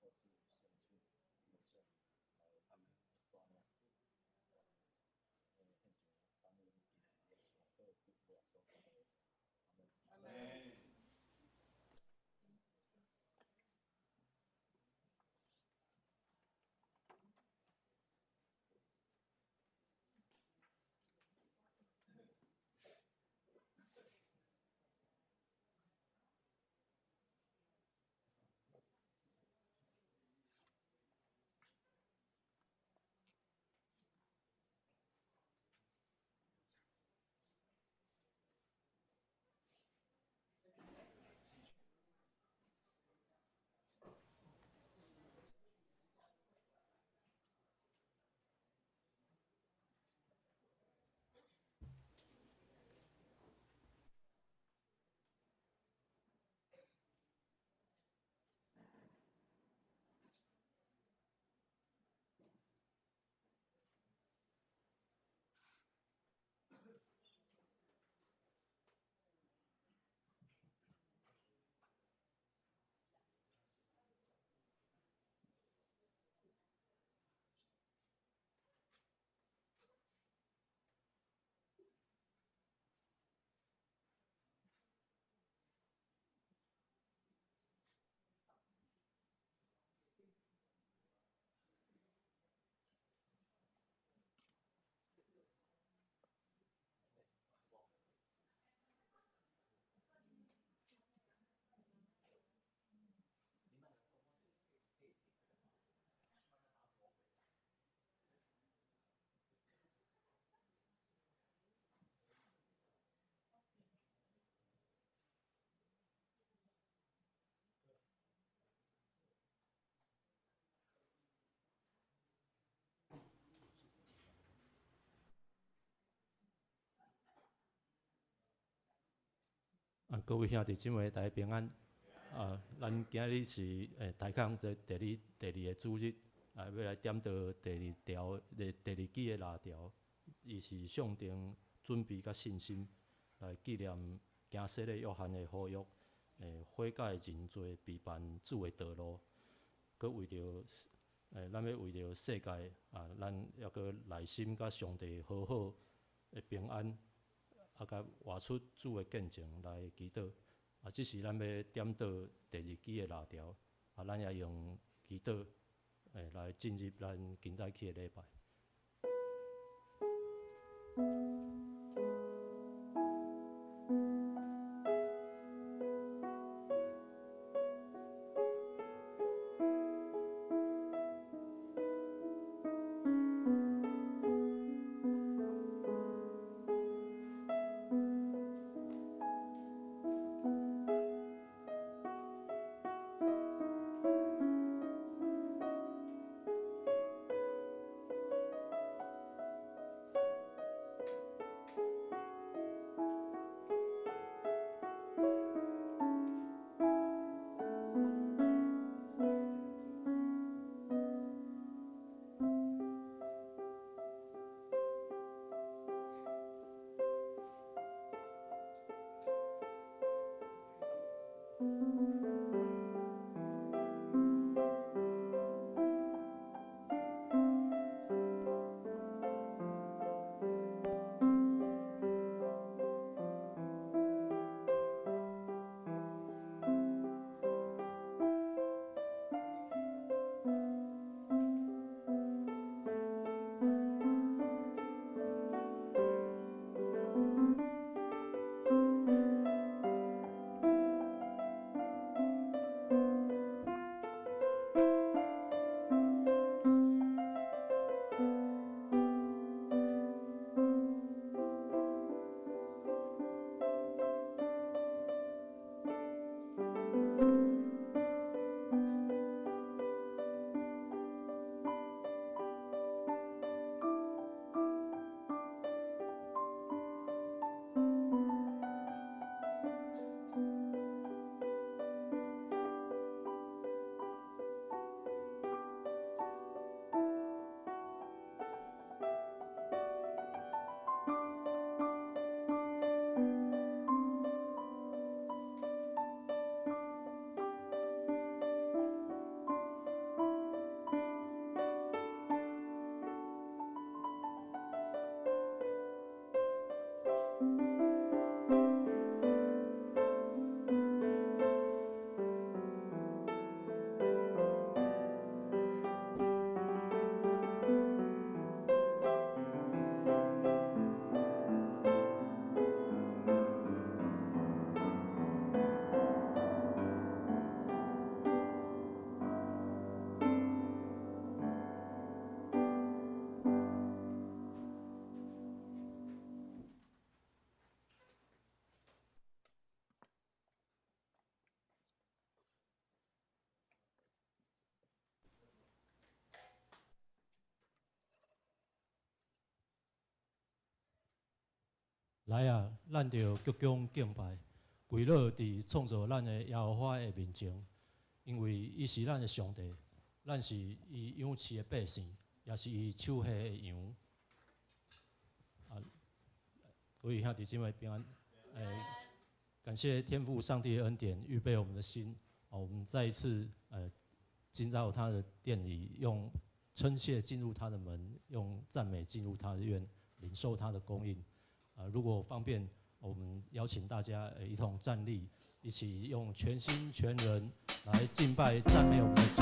靠主聖手的聖靈來帶領。獻上感恩祈求，是奉靠主耶穌基督。阿門。阿門。啊，各位兄弟姊妹，大家平安。啊，咱今日是大康這第二个主日，啊，欲來點燈第二條、第二支的蠟燭，伊是象徵準備佮信心，來紀念行洗禮約翰的呼籲，悔改認罪，備辦主的道路。閣為著咱欲為著世界啊，咱猶閣內心佮上帝和好的平安。啊，佮活出主的見證來祈禱。啊，這是咱欲點燈第二支的蠟燭。啊，咱也用祈禱來進入咱今早起的禮拜。來啊，咱著鞠躬敬拜，跪落佇創造咱的耶和華的面前，因為伊是咱的上帝，咱是伊養飼的百姓，也是伊手下的羊。啊，各位兄弟姊妹平安。感謝天父上帝的恩典，預備我們的心。啊，我們再一次進到他的殿裡，用稱謝進入他的門，用讚美進入他的院，領受他的供應。啊，如果方便，我們邀請大家一同站立，一起用全心全人來敬拜讚美我們的主。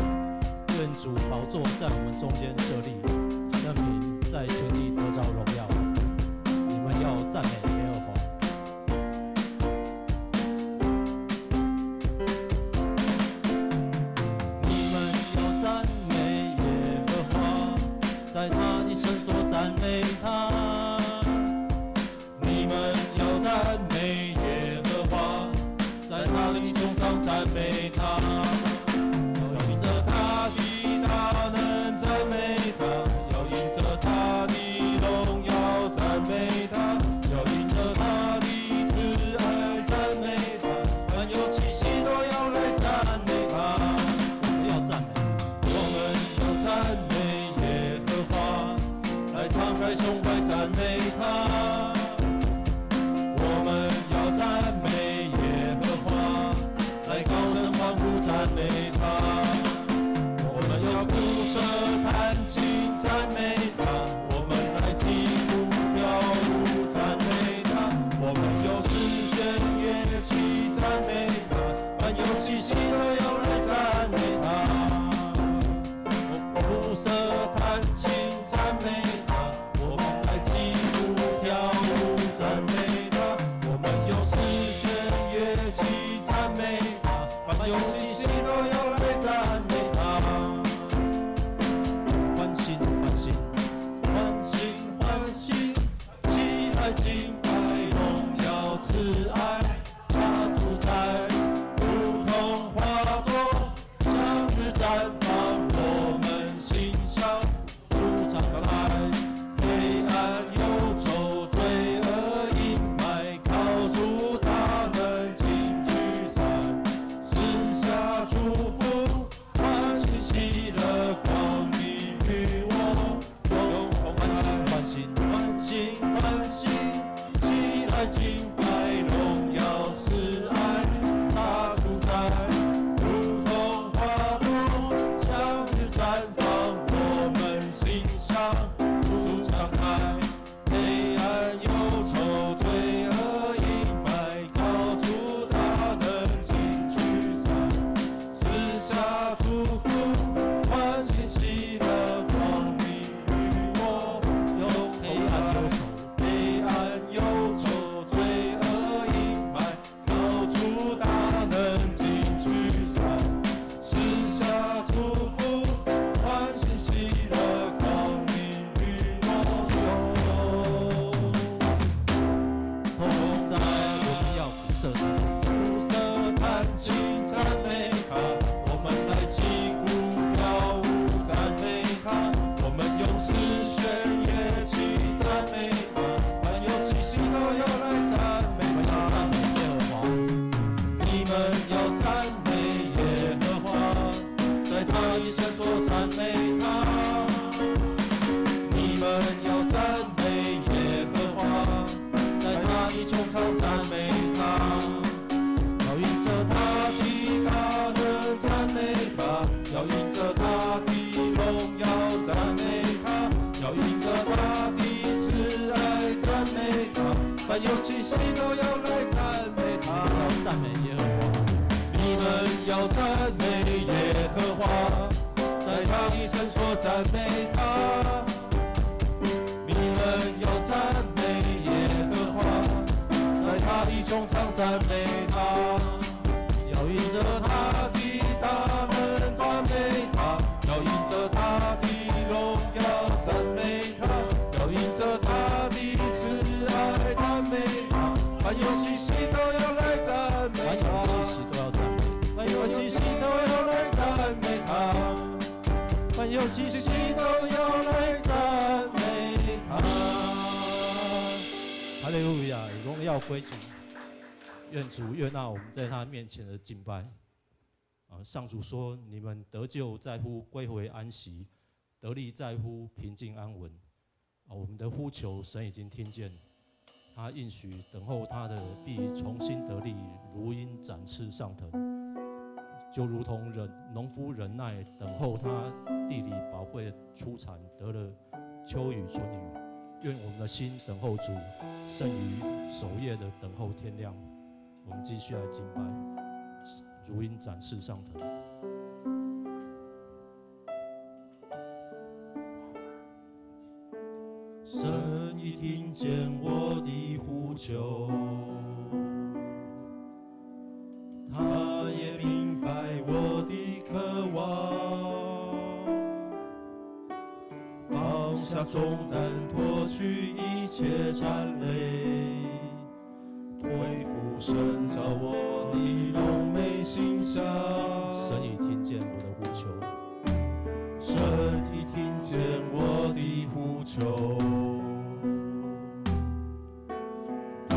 願主寶座在我們中間設立，他的名在全地得著榮耀。你們要讚美耶和華。你們要讚美耶和華，在他的聖所讚美他。你們要讚美耶和華，在他的穹蒼讚美他，要因著他的大能讚美他，要因著他的榮耀讚美他，要因著他的慈愛讚美他，凡有氣息都要來讚美他。我們要讚美，我們要讚美耶和華，來敞開胸懷讚美他。我們要讚美耶和華，來高聲歡呼讚美他。我們要鼓瑟彈琴讚美他，我們來擊鼓跳舞讚美他，我們用絲弦樂器讚美他，凡有氣息都要來讚美他。鼓瑟彈琴讚美他，我們來擊鼓跳舞讚美他，我們用絲弦樂器讚美他，凡有氣息都要來讚美他。歡欣歡欣，歡欣歡欣，起來敬拜榮耀慈愛，大主宰如同花朵，向日綻放，我們心向主張開，黑暗憂愁罪惡陰霾，靠主大能盡驅散，賜下祝福，歡欣喜樂光明與我同歡欣歡欣，歡欣歡欣，起來敬拜榮耀慈愛，大主宰如同花朵，向日綻放，我們心向主張開，黑暗憂愁罪惡陰霾，靠主大能盡驅散，賜下祝福，歡欣喜樂光明與我同黑暗憂愁，黑暗憂愁罪惡陰霾，靠主大能盡驅散，賜下祝福，歡欣喜樂光明與我同在，我們要鼓瑟鼓瑟彈琴讚美他，我們來擊鼓跳舞讚美他，我們用絲弦樂器讚美他，凡有氣息都要來讚美我們要他。讚美耶和華。你們要讚美耶和華，在他的聖所讚美他。你們要讚美耶和華，在他的穹蒼讚美他。要因著他的大能讚美他，要因著他的榮耀讚美他，要因著他的慈愛讚美他，凡有氣息都要來讚美他。你們要讚美耶和華。你們要讚美耶和華，在他的聖所讚美他。你們要讚美耶和華，在他的穹蒼讚美他。要因著他的大能讚美他，要因著他的榮耀讚美他，要因著他的慈愛讚美他，凡有氣息都要來讚美凡有他。氣息都要讚美，凡有氣息都要來讚美他，凡有氣息都要來讚美他。哈利路亞，榮耀歸主，願主悅納我們在他面前的敬拜。啊，上主說：你們得救在乎歸回安息，得力在乎平靜安穩。啊，我們的呼求，神已經聽見，他應許等候他的必重新得力，如鷹展翅上騰，就如同忍農夫忍耐等候他地裡寶貴的出產，得了秋雨春雨。願我們的心等候主，勝於守夜的等候天亮。我們繼續來敬拜，如鷹展翅上騰。神已聽見我的呼求，他也明白我的渴望，放下重擔，脫去一切纏累，恢復神造我的榮美形象。神已聽見我的呼求，神已聽見我的呼求，他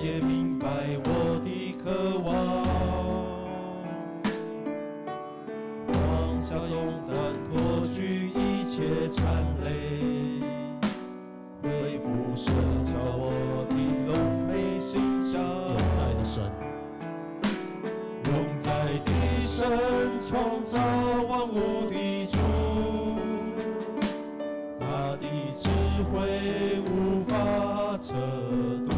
也明白我的渴望，放下重擔，脫去一切纏累，恢復神造我的榮美形象。永在的神，永在的神，創造萬物的主，他的智慧無法測度，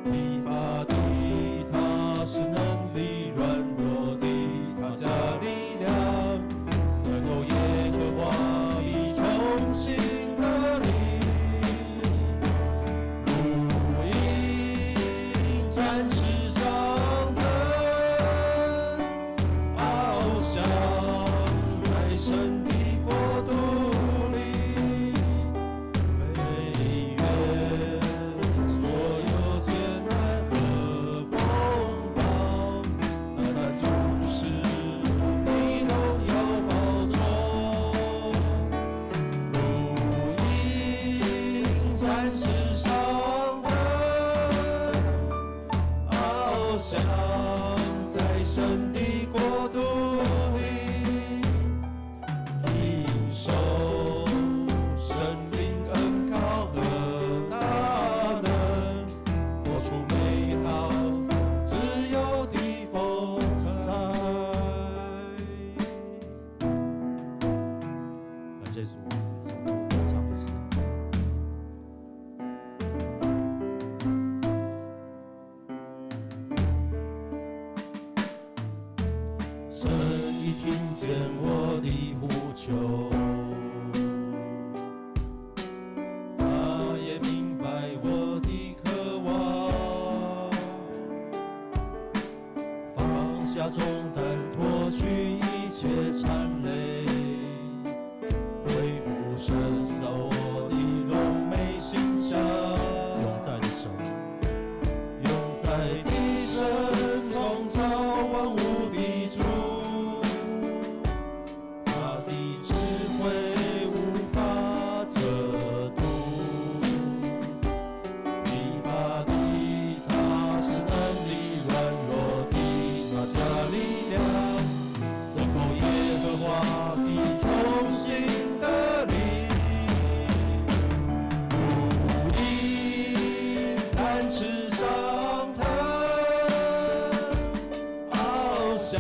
疲乏的他是能力，軟弱的他加力量，能夠耶和華必重新得力，如鷹展翅上騰，翱翔在神的國度裡，飛越所有艱難和風暴，單單注視你榮耀寶座，如鷹展翅上騰，翱翔在神的國度裡，領受聖靈恩膏和大能，活出美好自由的風采。感謝主，從頭再唱一次。神已聽見我的呼求，他也明白我的渴望，放下重擔，脫去一切纏累，恢復神造我的榮美形象。永在的神，永在的神，創造萬物的主，他的智慧無法測度，疲乏的他是能力，軟弱的他加力量，等候耶和華的重新得力，如鷹展翅上騰，翱翔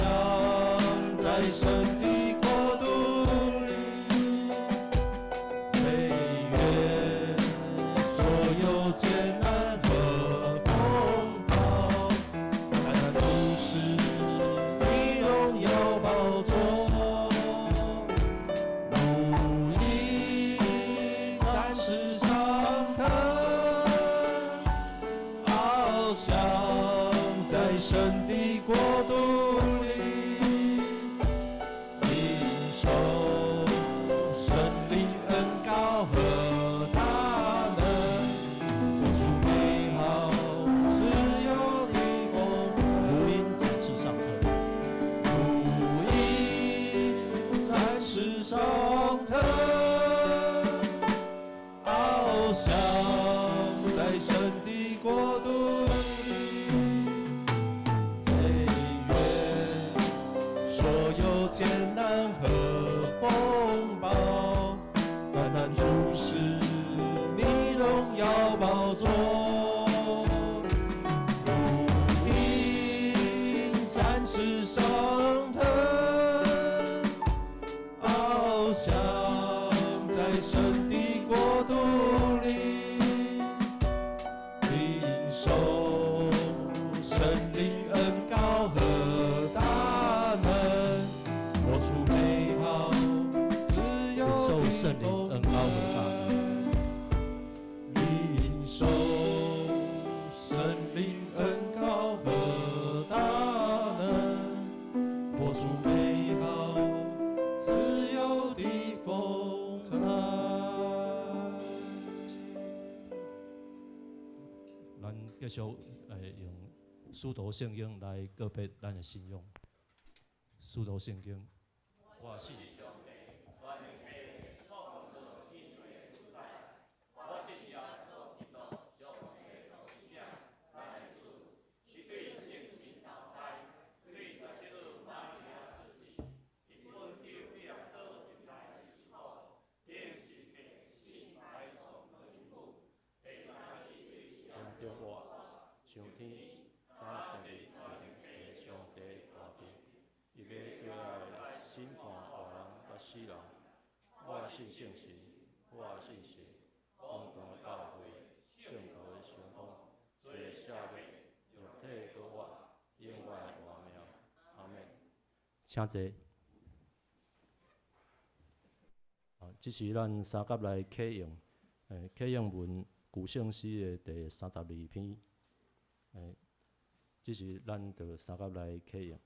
在神的國度裡，飛越所有艱難和風暴，單單注視你榮耀寶座，如鷹展翅上騰，翱翔在神的國度裡，領受神靈恩膏和大能，活出美好自由的風如采。鷹展翅上騰，如鷹展翅上騰，翱翔。像在神的國度裡，領受聖靈恩膏和大能，活出美好自由領受聖靈恩膏和大能。領受聖靈恩膏和大能，活出美好自由的風采。咱繼續用使徒聖經來告別咱的信仰。使徒聖經，我信。空中活，像天敢站佇的上帝大殿，伊欲倒來審判活人佮死人。我信聖神，我信神，豐堂的教會，聖徒的相通，罪的赦免，肉體的復活，永遠的活命。阿們。請坐。啊，這是咱三甲來啟用，啟用文舊聖詩的第32篇。這是咱著三甲來啟用。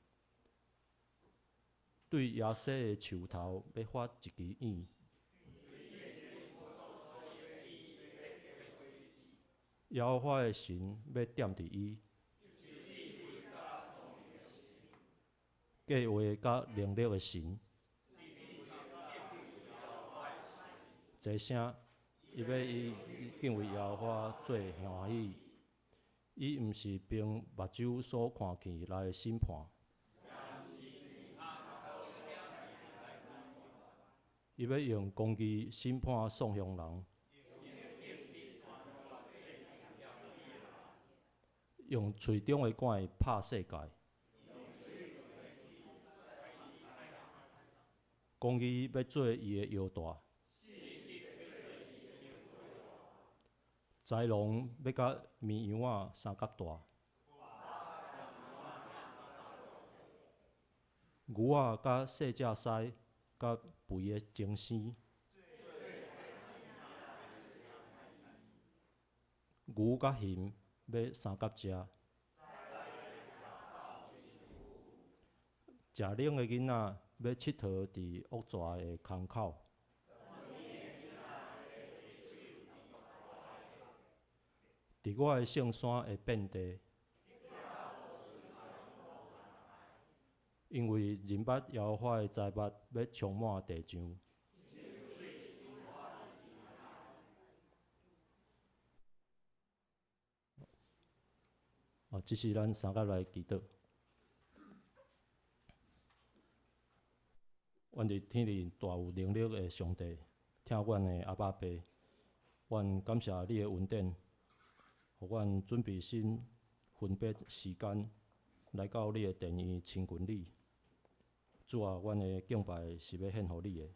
對耶西的樹頭欲發一支影，耶和華的神欲踮佇伊，計劃佮能力的神，這聲伊欲伊敬畏耶和華做歡喜，伊毋是憑目睭所看見來審判。伊欲用公義審判喪鄉人，用喙中的劍拍世界。公義欲做伊的腰帶，豺狼欲佮綿羊仔相佮蹛，牛仔佮細隻獅佮肥的精生，牛佮熊欲相佮食，食奶的囡仔欲𨑨迌佇惡蛇的空口。佇我的聖山會遍地，因為認捌耶和華的財物欲充滿地上。啊，這是咱三個來祈禱。阮佇天裡大有能力的上帝，疼阮的阿爸父，阮感謝你的恩典，予阮準備心分別時間來到你的殿院親近你。主啊，阮的敬拜是欲獻予你的。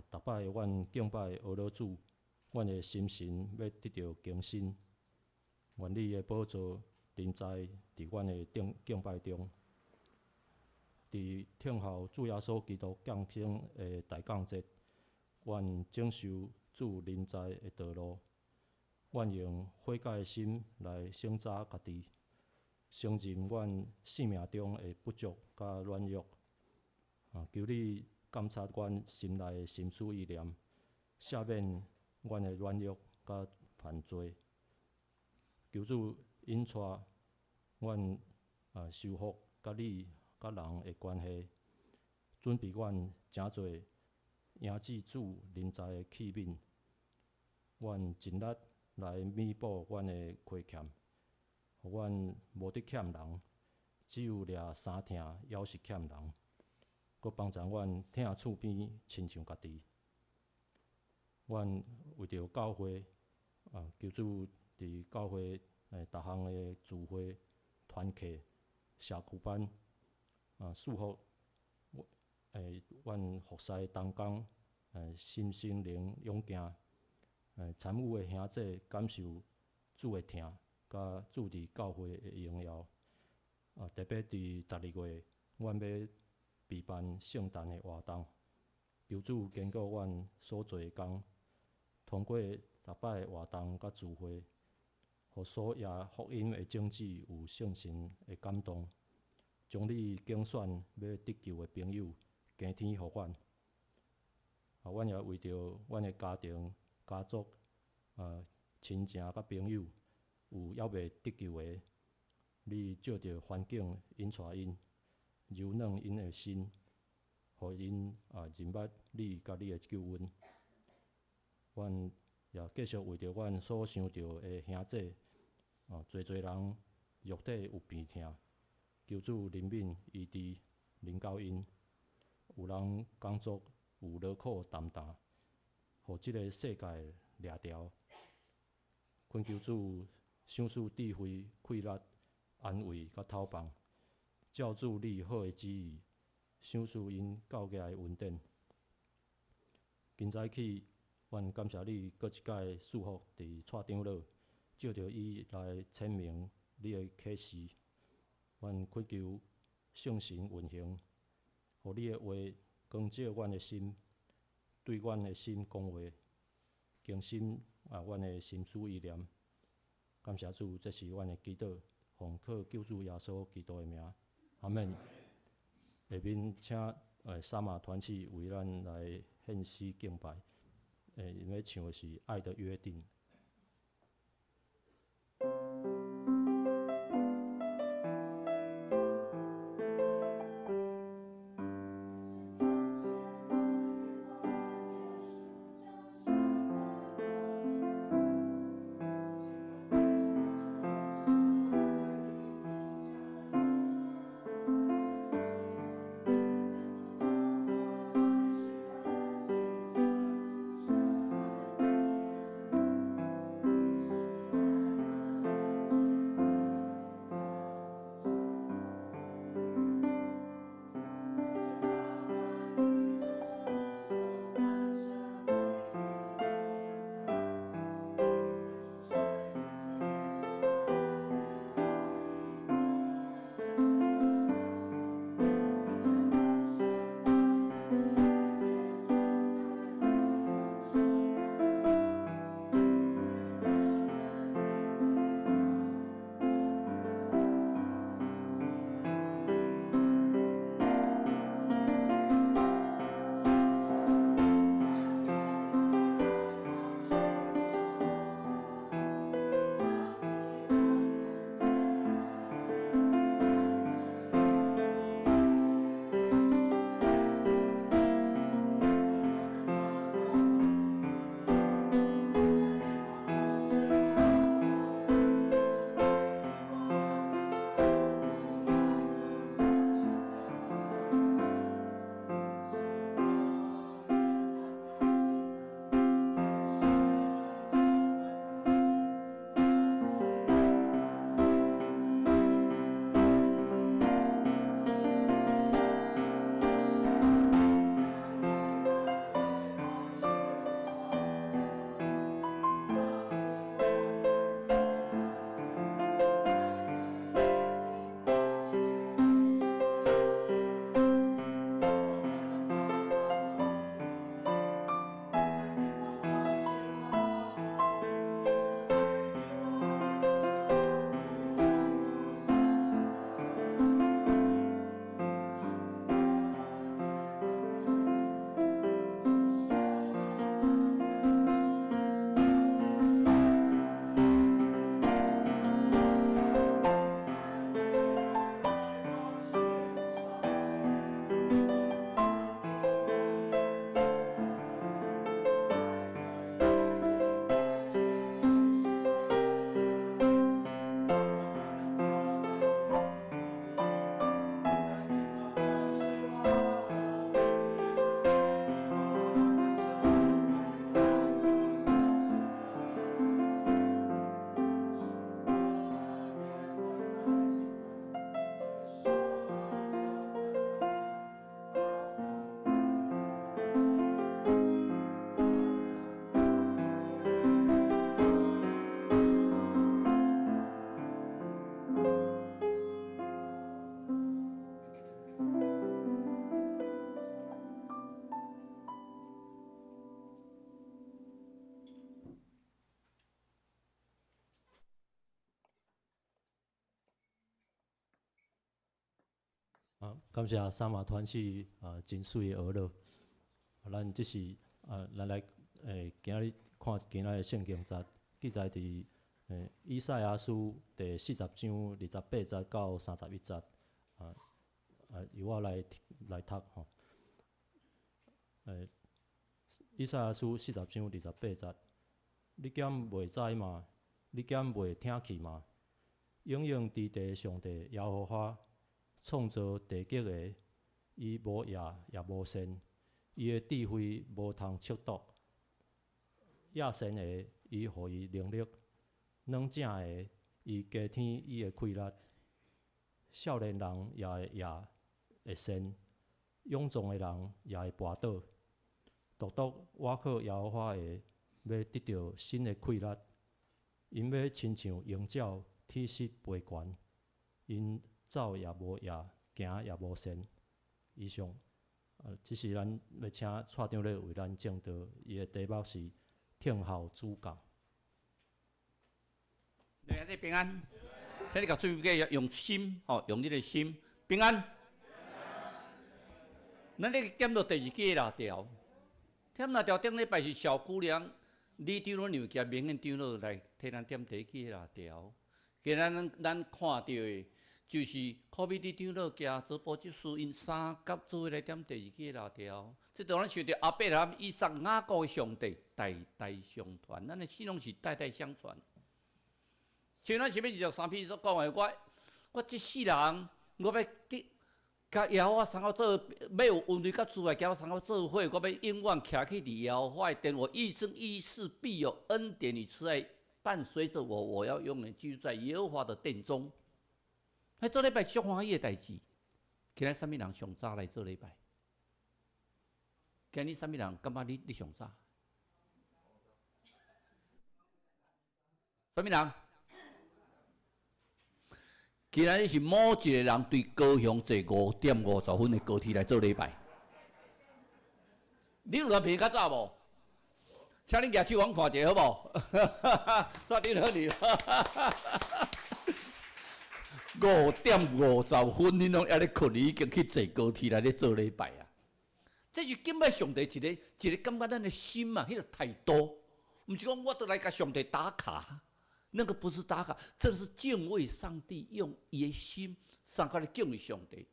逐擺阮敬拜阿羅主，阮的心神欲得著更新。願你的寶座臨在佇阮的敬拜中，佇聽候主耶穌基督降生的大降節，阮領受主臨在的道路，阮用悔改的心來省察家己，承認阮生命中的不足佮軟弱。啊，求你監察阮心內的心思意念，赦免阮的軟弱佮犯罪。求主引帶阮修復佮你佮人的關係，準備阮成做迎接主臨在的器皿。阮盡力來彌補阮的虧欠，予阮無得欠人，只有掠三疼，猶是欠人。閣幫助阮疼厝邊親像家己。阮為著教會啊，求主佇教會逐項的聚會、團契、社區班啊，賜福阮服侍同工，身心靈勇健，參與的兄弟感受主的疼，佮主佇教會的榮耀。特別佇12月，阮欲備辦聖誕的活動，求主堅固阮所做的工，通過逐擺的活動佮聚會，予所掖福音的種子有聖神的感動，將你揀選欲得救的朋友加添予阮。阮也為著阮的家庭、家族、親情佮朋友有猶未得救的，你照著環境引帶𪜶，柔軟𪜶的心，予𪜶認捌你佮你的救恩。阮也繼續為著阮所想著的兄弟，濟濟人肉體有病痛，求主憐憫醫治，臨到𪜶。有人工作有勞苦擔擔，予這个世界掠牢。懇求主賞賜智慧、氣力、安慰佮透放，照主你好的旨意，賞賜𪜶教業的恩典。今早起，阮感謝你閣一擺賜福佇蔡長老，藉著伊來闡明你的啟示。阮懇求聖神運行，予你的話光照阮的心，對阮的心講話，更新阮的心思意念。感謝主，這是阮的祈禱，奉靠救主耶穌基督的名，阿們。下面請三馬團契為咱來獻詩敬拜。𪜶欲唱的是《愛的約定》。 Thank 啊，感謝三馬團契啊，真媠的學樂。啊，咱這是啊，咱來今仔日看今仔日的聖經節，記載佇以賽亞書第四十章二十八節到三十一節。啊啊，由我來來讀吼。以賽亞書四十章二十八節，你敢袂知嗎？你敢袂聽去嗎？永永佇地的上帝耶和華創造地極的，伊無夜也無睡，伊的智慧無通測度。野鉎的，伊予伊能力；軟正的，伊加添伊的氣力。少年人也會夜會鉎，勇壯的人也會跋倒。獨獨倚靠耶和華的，欲得著新的氣力。𪜶欲親像鷹鳥，體膝飛懸，𪜶走也無夜，行也無鉎。以上，這是咱欲請蔡長老為咱證道，伊的題目是聽候主降。大家平安，請你共注意用心，吼，用你的心平安。咱咧點到第二支蠟燭，點蠟燭頂禮拜是小姑娘李長老娘兼明遠長老來替咱點第一支蠟燭。今仔咱咱看著的，就是柯比李長老兼澤伯執事𪜶三甲做伙來點第二支蠟燭。這就咱想著亞伯拉罕、以撒、雅各的上帝代代相傳，咱的信仰是代代相傳。像咱詩篇二十三篇所講的，我我這世人，我欲得佮耶和華相佮做，欲有恩惠佮慈愛，佮我相佮做伙，我欲永遠徛起佇耶和華的殿，我一生一世必有恩典與慈愛伴隨著我，我要永遠居住在耶和華的殿中。彼做禮拜足歡喜的代誌，今日啥物人上早來做禮拜？今日啥物人感覺你你上早？啥物人？今仔日是某一个人對高雄坐五點五十分的高鐵來做禮拜。你有人比較早無？請你舉手，阮看一下好無？蔡長老你，五點五十分，你攏猶咧睏，你已經去坐高鐵來咧做禮拜啊！這是敬拜上帝一個一個感覺咱的心啊，彼個態度，毋是講我都來共上帝打卡。那個不是打卡，這是敬畏上帝，用伊的心相佮來敬畏上帝。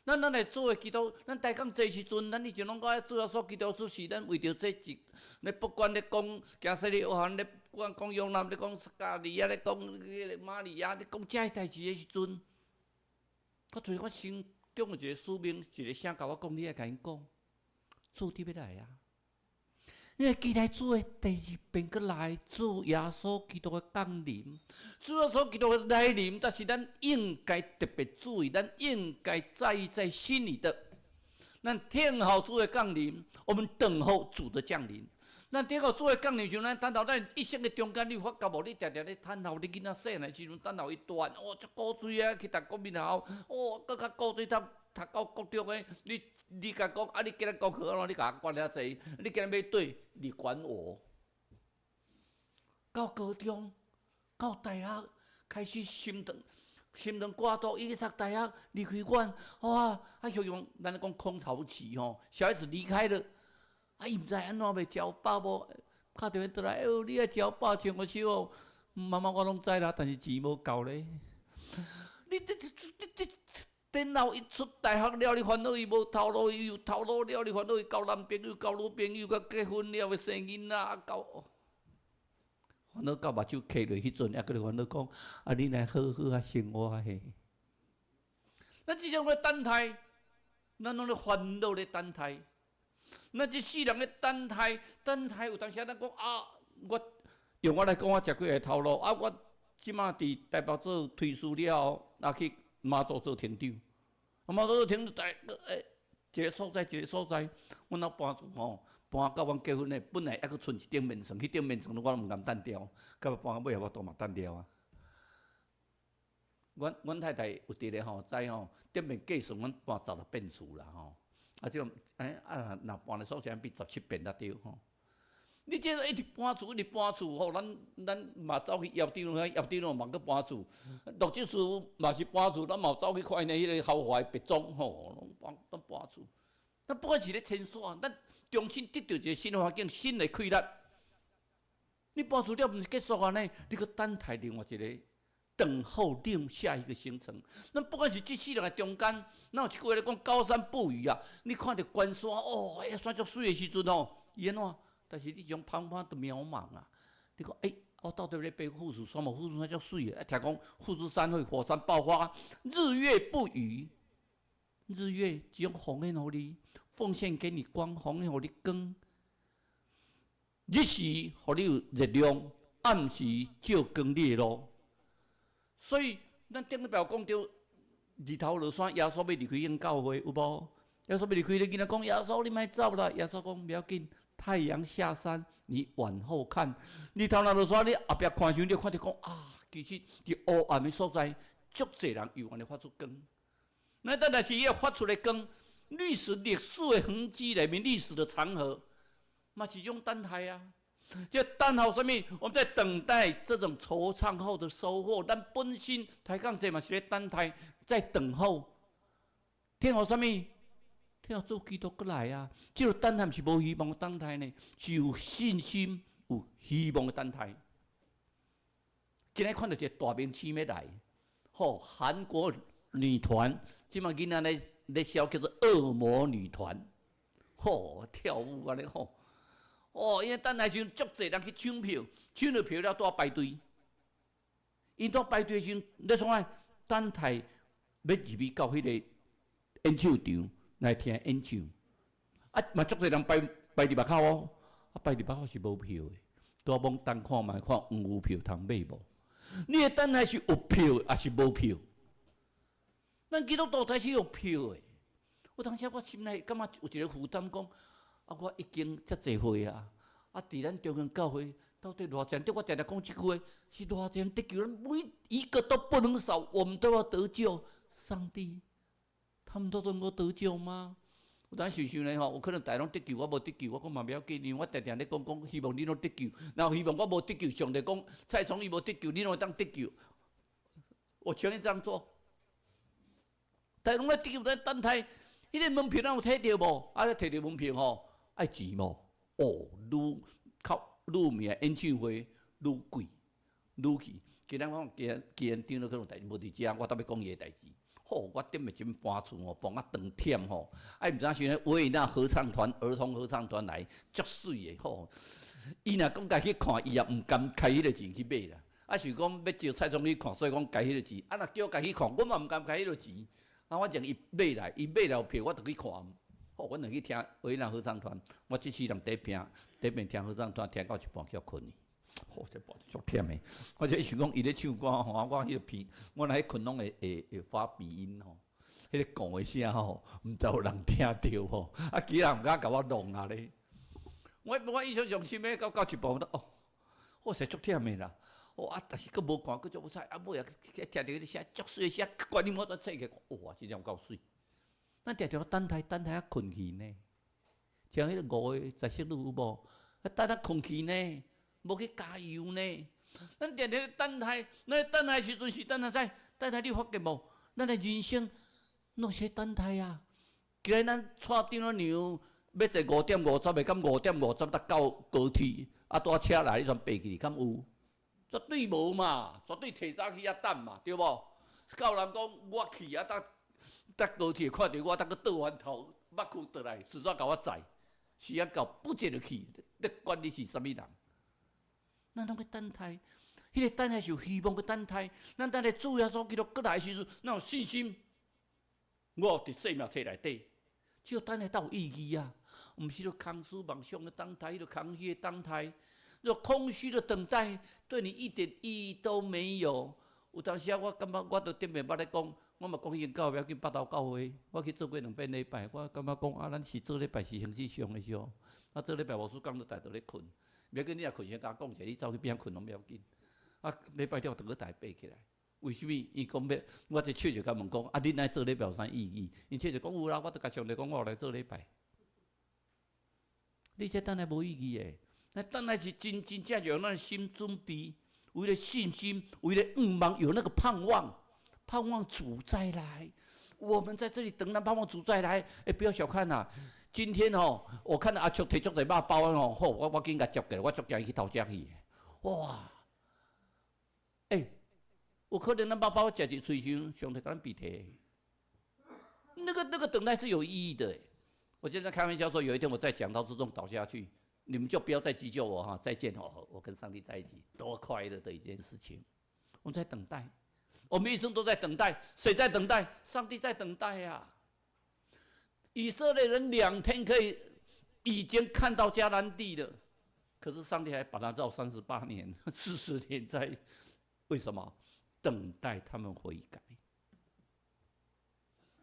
咱咱來做的祈禱，咱台港這時陣，咱以前攏講主耶穌基督出世，咱為著這一，你不管咧講行洗禮約翰，咧不管講約翰，咧講撒迦利亞，咧講彼個瑪利亞，咧講這个代誌的時陣，我突然我心中有一個使命，一個聲共我講，你愛共𪜶講，主佇欲來啊！你會期待主的第二遍閣來，主耶穌基督的降臨，主耶穌基督的來臨，但是咱應該特別注意，咱應該在意在心裡的。咱聽候主的降臨，我們等候主的降臨。咱等候主的降臨時陣，咱等候咱一生的中間，你有發覺無？你定定咧等候你囡仔細漢的時陣，等候伊大漢，哦，足古錐啊，去讀國民學校，哦，閣較古錐讀讀到國中的，你。你共講啊！你今日功課按怎？你共我管遐濟？你今日欲對？你管我？到高中，到大學，開始心腸心腸掛肚，伊去讀大學，離開阮，哇！啊，形容咱咧講空巢期吼，小孩子離開了，啊，伊毋知按怎欲食飽無？敲電話轉來，哎喲，你愛食飽穿予少哦，媽媽我攏知啦，但是錢無夠咧。你這這這這。然後伊出大學了，你煩惱伊無頭路；伊有頭路了，你煩惱伊交男朋友、交女朋友，佮結婚了，欲生囡仔，啊，交煩惱到目睭磕落彼陣，猶閣咧煩惱講：啊，你來好好啊生活嘿。咱這種咧等待，咱攏咧煩惱咧等待。咱這世人咧等待，等待有當時咱講啊，我用我來講，我食幾个頭路啊，我這馬佇台北做推事了後，啊去。媽祖做廳長，啊媽祖做廳長，欸，一個所在一個所在，阮老搬厝吼，搬到阮結婚的，本來猶閣賰一頂眠床，彼頂眠床我攏毋甘擲掉，到尾搬到尾仔我都嘛擲掉啊。阮阮太太有佇咧吼，知吼，頂面計算阮搬十六遍厝啦吼，啊這種欸啊若搬的所在比十七遍才對吼。你這個一直搬厝，一直搬厝吼，咱咱嘛走去葉長老，葉長老嘛閣搬厝，陸執事嘛是搬厝，咱嘛有走去看𪜶彼个豪華的別莊吼，攏搬攏搬厝。咱不管是咧遷徙，咱重新得著一个新的環境、新的氣力。你搬厝了毋是結束按呢？你閣等待另外一个等候另下一個行程。咱不管是這世人的中間，咱有一句話咧講高山不語啊。你看著關山哦，彼山足媠的時陣吼，伊按怎？但是你種彷彷都渺茫啊！你講，欸，我到底咧爬富士山無？富士山足媠的，啊，聽講富士山會火山爆發，日月不語，日月只用奉獻予你，奉獻給你光，奉獻予你光。日時予你有熱量，暗時照光你的路。所以，咱頂禮拜有講著，日頭落山，耶穌欲離開𪜶教會，有無？耶穌欲離開，你囡仔講耶穌，你莫走啦！耶穌講袂要緊。太陽下山，你往後看，日頭若落山，你後壁看時，你就看著講啊，其實佇黑暗的所在，足濟人猶原會發出光。那當然是伊發出的光，歷史歷史的痕跡內面，歷史的長河，嘛是一種等待啊。這等候啥物？我們在等待這種惆悵後的收穫。咱本身抬槓這嘛是咧等待，在等候。等候啥物？等候主基督閣來啊！這個等待毋是無希望的等待呢，是有信心、有希望的等待。今日看著一個大明星欲來，吼，韓國女團，這馬囡仔咧咧痟叫做惡魔女團，吼，跳舞按呢吼，哦，𪜶等待時陣足濟人去搶票，搶著票了拄仔排隊，𪜶拄排隊時陣，咧創啥？等待欲入去到彼個演唱場來聽演唱，啊，嘛足濟人排排佇外口哦，啊，排佇外口是無票的，拄仔罔等看覓看黃牛票通買無？你的等待是有票抑是無票？咱基督徒才是有票的。有當時我心內感覺有一個負擔，講啊，我已經遮濟歲啊，啊，佇咱中央教會到底偌濟人？對我定定講這句話，是偌濟人得救，每一個都不能少，我們都要得救。上帝，他們都能夠得救嗎？有當想想咧吼，有可能大家攏得救，我無得救，我講嘛袂要緊，因為我定定咧講講，希望恁攏得救，然後希望我無得救，上帝講蔡崇義無得救，恁攏會當得救。我全力這樣做。大家攏愛得救，咱等待，彼個門票咱有提著無？啊，提著門票吼，愛錢無？哦，愈較愈有名演唱會愈貴，愈去。今仔我今今長老可能代無佇遮，我特欲講伊的代誌。吼，我頂暝陣搬厝吼，搬啊長忝吼，啊毋知影時陣維也納合唱團、兒童合唱團來，足媠的吼。伊若講家去看，伊也毋甘開彼個錢去買啦。啊，想講欲招蔡總去看，所以講開彼個錢。啊，若叫我家去看，我嘛毋甘開彼個錢。啊，反正伊買來，伊買來有票，我就去看。吼，阮就去聽維也納合唱團，我這世人第一聽，第一遍聽合唱團，聽到一半去睏去。吼，這半足忝的。我就想講，伊咧唱歌吼，我彼個鼻，我若彼睏攏會會會發鼻音吼，彼個講的聲吼，毋知有人聽著無？啊，其他人毋敢共我弄啊咧。我我印象上深的，到到一半，哦，我實足忝的啦。哦啊，但是閣無看，閣足好彩。啊，尾啊，聽著彼個聲，足媠的聲，關音我都醒起來，哇，真正有夠媠。咱定定等待，等待啊睏去呢。像彼個五個十色女有無？啊，等啊睏去呢，無去加油呢。咱定定咧等待，咱咧等待時陣是等待啥？等待你發覺無？咱的人生攏是等待啊！今日咱帶長老娘欲坐5點50的，敢5點50才到高鐵，啊，拄仔車來，你全爬去，敢有？絕對無嘛，絕對提早去遐等嘛，對無？有人講我去啊，搭搭高鐵看著我，搭閣倒翻頭，目睭倒來，順煞共我載。時間到，不見得去，你管你是啥物人？咱攏欲等待，彼個等待是有希望的等待。咱等待主耶穌基督閣來的時陣，咱有信心。我佇生命冊內底，這個等待才有意義啊！毋是說空思妄想的等待，彼個空虛的等待，若空虛的等待，對你一點意義都沒有。有當時啊，我感覺我都頂面捌咧講，我嘛講彼間教會叫北投教會，我去做過兩遍禮拜，我感覺講啊，咱是做禮拜是形式上的時啊，做禮拜牧師講都台都咧睏，袂要緊，你若睏先共我講一下，你走去邊仔睏攏袂要緊。啊，禮拜了就閣台爬起來。為啥物？伊講欲，我這笑就共問講，啊，恁來做禮拜有啥意義？𪜶笑就講有啦，我就共上帝講，我有來做禮拜。你這等待無意義的。那等待是真真正正咱心準備，為了信心，為了向望，有那個盼望，盼望主再來。我們在這裡等待盼望主再來。欸，不要小看吶，今天哦，我看到阿秋提足濟肉包哦，好，我緊共接過來，我足驚伊去偷食去。哇！欸，有可能咱肉包食一喙時，上帝共咱避提。那個等待是有意義的。我現在開玩笑說，有一天我再講到這種倒下去，你們就不要再急救我哈，再見哦，我跟上帝在一起，多快樂的一件事情。我們在等待，我們一生都在等待，誰在等待？上帝在等待呀。以色列人2天可以已經看到迦南地了，可是上帝還把他繞38年、40年在，為什麼？等待他們悔改。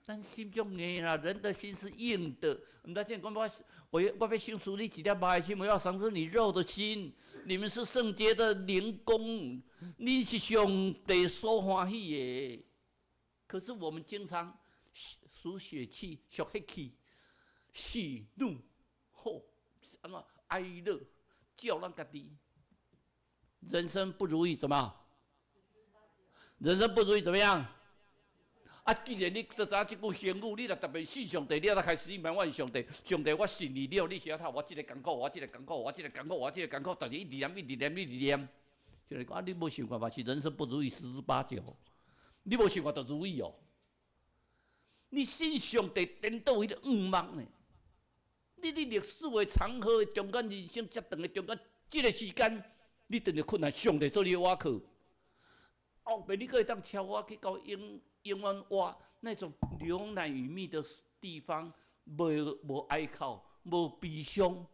咱心足硬啦，人的心是硬的。毋知講我我欲賞賜你一粒肉的心，我要賞賜你肉的心。你們是聖潔的靈宮，你是上帝所歡喜的。可是我們經常屬血氣、屬血氣、喜怒、吼，按怎哀樂，照咱家己。人生不如意怎麼？人生不如意怎麼樣？啊！既然你都知影這句成語，你若特別信上帝，你也開始埋怨上帝。上帝，我信你了，你是按怎予我這个艱苦，我這个艱苦，我這个艱苦，我這个艱苦，但是一直念，一直念，一直念。就是講啊，你無想過嘛？是人生不如意十之八九，你無想過就如意哦。你信上帝顛倒彼个向望呢？你佇歷史的長河的中間，人生遮長的中間，這个時間，你拄著困難，上帝做你的倚靠。後壁你閣會當超我去到永永遠活那種牛奶與蜜的地方，無無哀哭，無悲傷，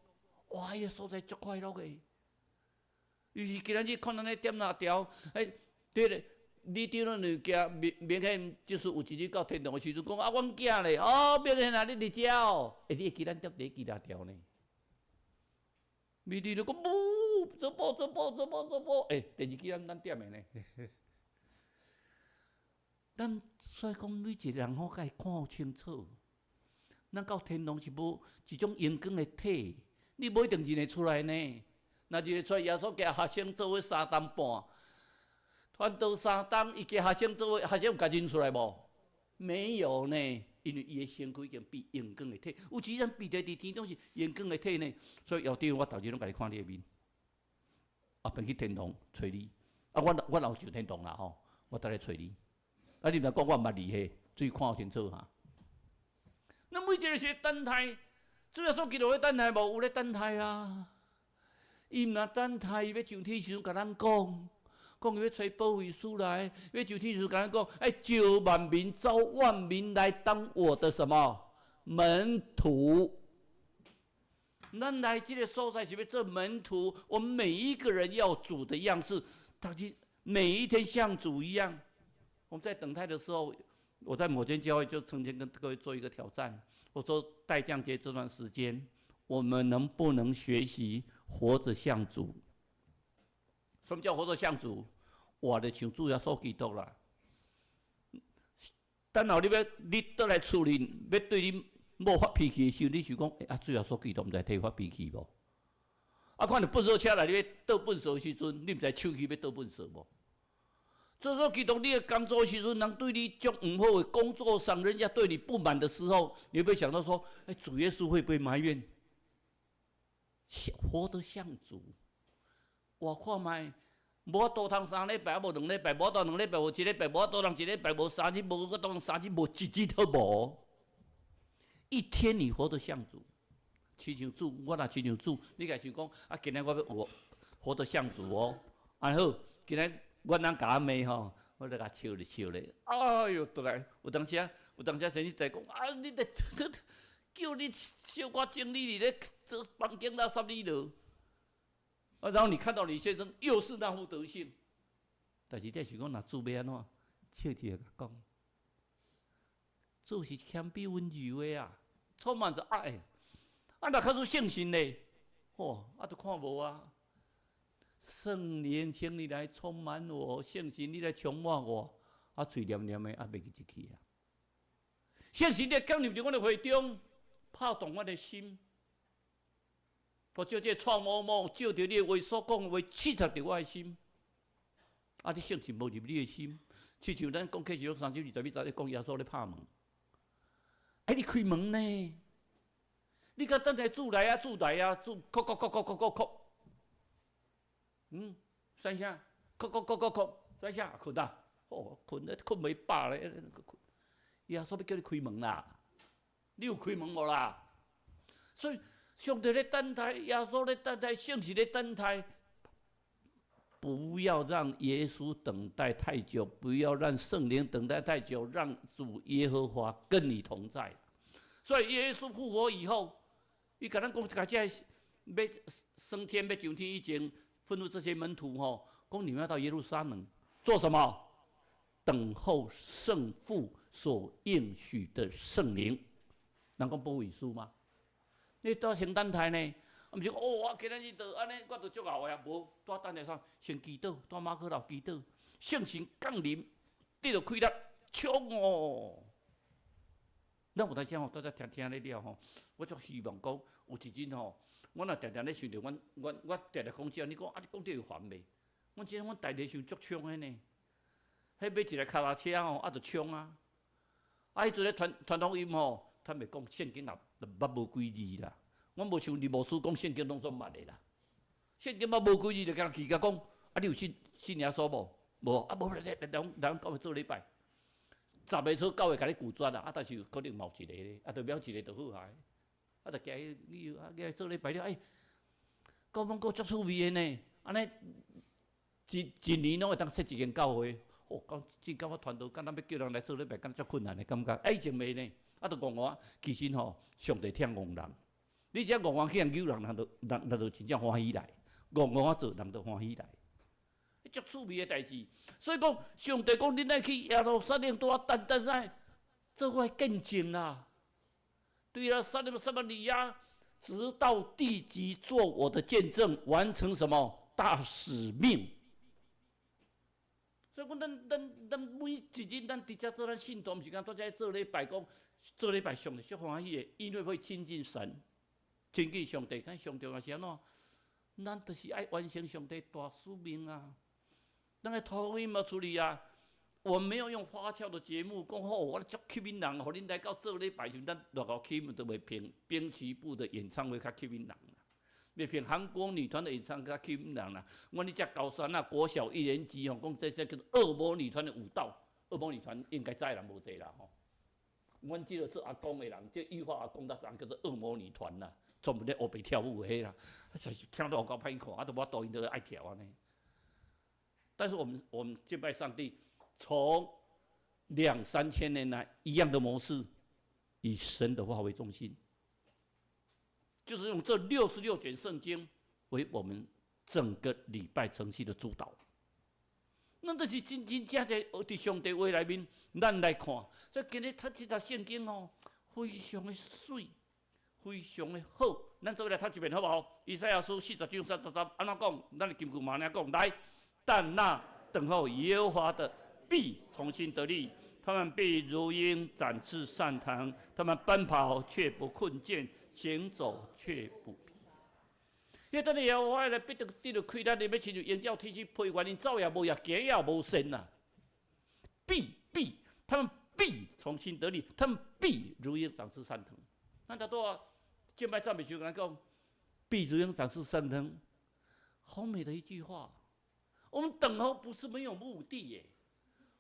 哇！彼個所在足快樂的。尤其今仔日看咱咧點蠟條，欸，對咧，你拄咱兩驚明明顯就是有一日到天堂的時陣，講啊，阮囝咧，哦，明顯啊，你佇遮哦，欸，你會記咱點佇記蠟條呢？美麗就講無，做波做波做波做波，欸，第二支咱咱點的呢？咱所以講，每一個人吼，該看清楚。咱到天堂是無一種榮光的體，你無一定認會出來呢。若認會出來，耶穌共學生做伙3冬半，傳道3冬，伊共學生做伙，學生有共認出來無？沒有呢，因為伊的身軀已經變榮光的體。有時咱變佇天中是榮光的體呢，所以校長我逐日攏共你看你的面，後邊去天堂揣你。啊，我若有上天堂啦吼，我倒來揣你。啊！你毋知講我毋捌你嘿，注意看好清楚哈。那每一个是等待，主耶穌基督咧等待無？有咧等待啊！伊毋若等待，伊欲上天時陣共咱講，講伊欲揣保惠師來，欲上天時陣共咱講，愛召萬民，召萬民來當我的什麼門徒？咱來這个所在是欲做門徒，我們每一個人要主的樣式，大家每一天像主一樣。我們在等待的時候，我在某間教會就曾經跟各位做一個挑戰。我說，待降節這段時間，我們能不能學習活着像主？什麼叫活着像主？活得像主耶穌基督啦。等候你欲你倒來厝裡，欲對你某發脾氣的時候，你想講，欸，啊，主耶穌基督毋知替發脾氣無？啊，看著糞掃車來，你欲倒糞掃的時陣，你毋知手去欲倒糞掃無？所以說，基督你的工作時陣，人對你足毋好的工作上，人家對你不滿的時候，你會不會想到說，欸，主耶穌會不會埋怨？活得像主，我看覓，無法度通3禮拜，無2禮拜，無法度2禮拜，無一禮拜，無法度通一禮拜，無3日，無閣當3日，無一日都無。一天你活得像主，親像主，我若親像主，你家想講，啊，今日我欲活活得像主哦，按好，今日。阮翁共我罵吼，我就共笑咧笑咧。哎喲，倒來有當時，有當時先生在講啊，你咧叫你小可整理佇咧做房間垃圾你落。啊，然後你看到你先生又是那副德性，但是你想講，若主欲按怎？笑一下共講，主是謙卑溫柔的啊，充滿著愛。啊，若較做聖神咧，吼，啊，都看無啊。聖靈，請你來充滿我，聖神你來充滿我，啊，喙黏黏的，啊，袂記入去啊。聖神你降臨佇阮的會中，拍動阮的心。我照這个蔡某某，照著你的話所講的話，刺插著我的心。啊！你聖神無入你的心，親像咱講啟示錄三章二十一節咧講耶穌咧拍門。哎，你開門呢？你敢等待主來啊？主來啊！主，叩叩叩叩叩叩叩。三聲，叩叩叩叩叩，三聲，睏啊！哦，睏咧，睏袂飽咧，睏。耶穌欲叫你開門啦，你有開門無啦？所以上帝咧等待，耶穌咧等待，聖神咧等待。不要讓耶穌等待太久，不要讓聖靈等待太久，讓主耶和華跟你同在。所以耶穌復活以後，伊共咱講，共這欲升天、欲上天以前，吩咐這些門徒吼，講你們要到耶路撒冷做什麼？等候聖父所應許的聖靈。人講保惠師嗎？你都先等待呢？毋是哦，我今仔日就按呢，我就足𠢕的啊！無，拄等待啥？先祈禱，蹛馬可樓祈禱，聖神降臨，得著氣力，衝哦！咱有當時吼，拄才聽聽咧了吼，我足希望講有一日吼，我若定定咧想著，阮阮我定定講這，你講啊，你講得會煩袂？阮這阮大地想足衝的呢，彼買一台跤踏車吼，啊，就衝啊！啊，彼陣咧傳傳福音吼，坦白講，聖經也捌無幾字啦。阮無像林牧師講聖經攏總捌的啦，聖經捌無幾字就共人去共講，啊，你有信信耶穌無？無啊，無咧，人人講做禮拜，十个做九个共你拒絕啦，啊，但是可能嘛有一個咧，啊，就秒一個就好啊，啊，就行去你啊，來做禮拜了，欸，講講閣足趣味的呢，按呢一一年攏會當設一間教會，哦，講真感覺傳道，敢若欲叫人來做禮拜，敢若足困難的感覺，啊，以前袂呢，啊，就戇戇，其實吼，上帝疼戇人。你只戇戇去共揪人，人就人人就真正歡喜來；戇戇仔做，人就歡喜來。足趣味的代誌。所以講，上帝講，恁愛去耶路撒冷，拄仔等等啥？做我的見證啦。對啊，撒冷、撒瑪利亞，直到地極，做我的見證，完成什麼大使命。所以講，咱咱咱每一日，咱佇遮做咱信徒，毋是講拄才做禮拜講，做禮拜上帝足歡喜的，因為會親近神。親近上帝，看上重要是按怎？咱就是愛完成上帝大使命啊！咱愛傳福音嘛出去啊！我們沒有用花俏的節目講好，我足吸引人，予恁來到做禮拜時，咱偌夠吸引都袂憑濱崎步的演唱會較吸引人啦，袂憑韓國女團的演唱會較吸引人啦。阮佇遮高山啊，國小一年級吼，講這這叫做惡魔女團的舞蹈，惡魔女團應該知的人無濟啦吼。阮這個做阿公的人，這玉華阿公才知影叫做惡魔女團啦。專門咧烏白跳舞彼啦，啊，實是聽到有夠歹看，啊，都無法度𪜶都愛跳按呢。但是我們我們敬拜上帝，從兩三千年來一樣的模式，以神的話為中心，就是用這66卷聖經為我們整個禮拜程序的主導。咱就是真真正正佇上帝話內面，咱來看，所以今日讀這節聖經哦，非常的媠。非常的好，咱做伙來讀一遍好無好？以賽亞書40章30節，按怎講？咱的金句嘛按呢講來。但那等候耶和華的必重新得力，他們必如鷹展翅上騰，他們奔跑卻不困倦，行走卻不疲。因為等耶和華來必得得著氣力，你欲親像鷹鳥展翅飛懸，𪜶走也無也，行也無跣啦。必必，他們必重新得力，他們必如鷹展翅上騰。咱拄拄敬拜讚美時，共咱講，必如鷹展翅上騰，好美的一句話。我們等候不是沒有目的耶，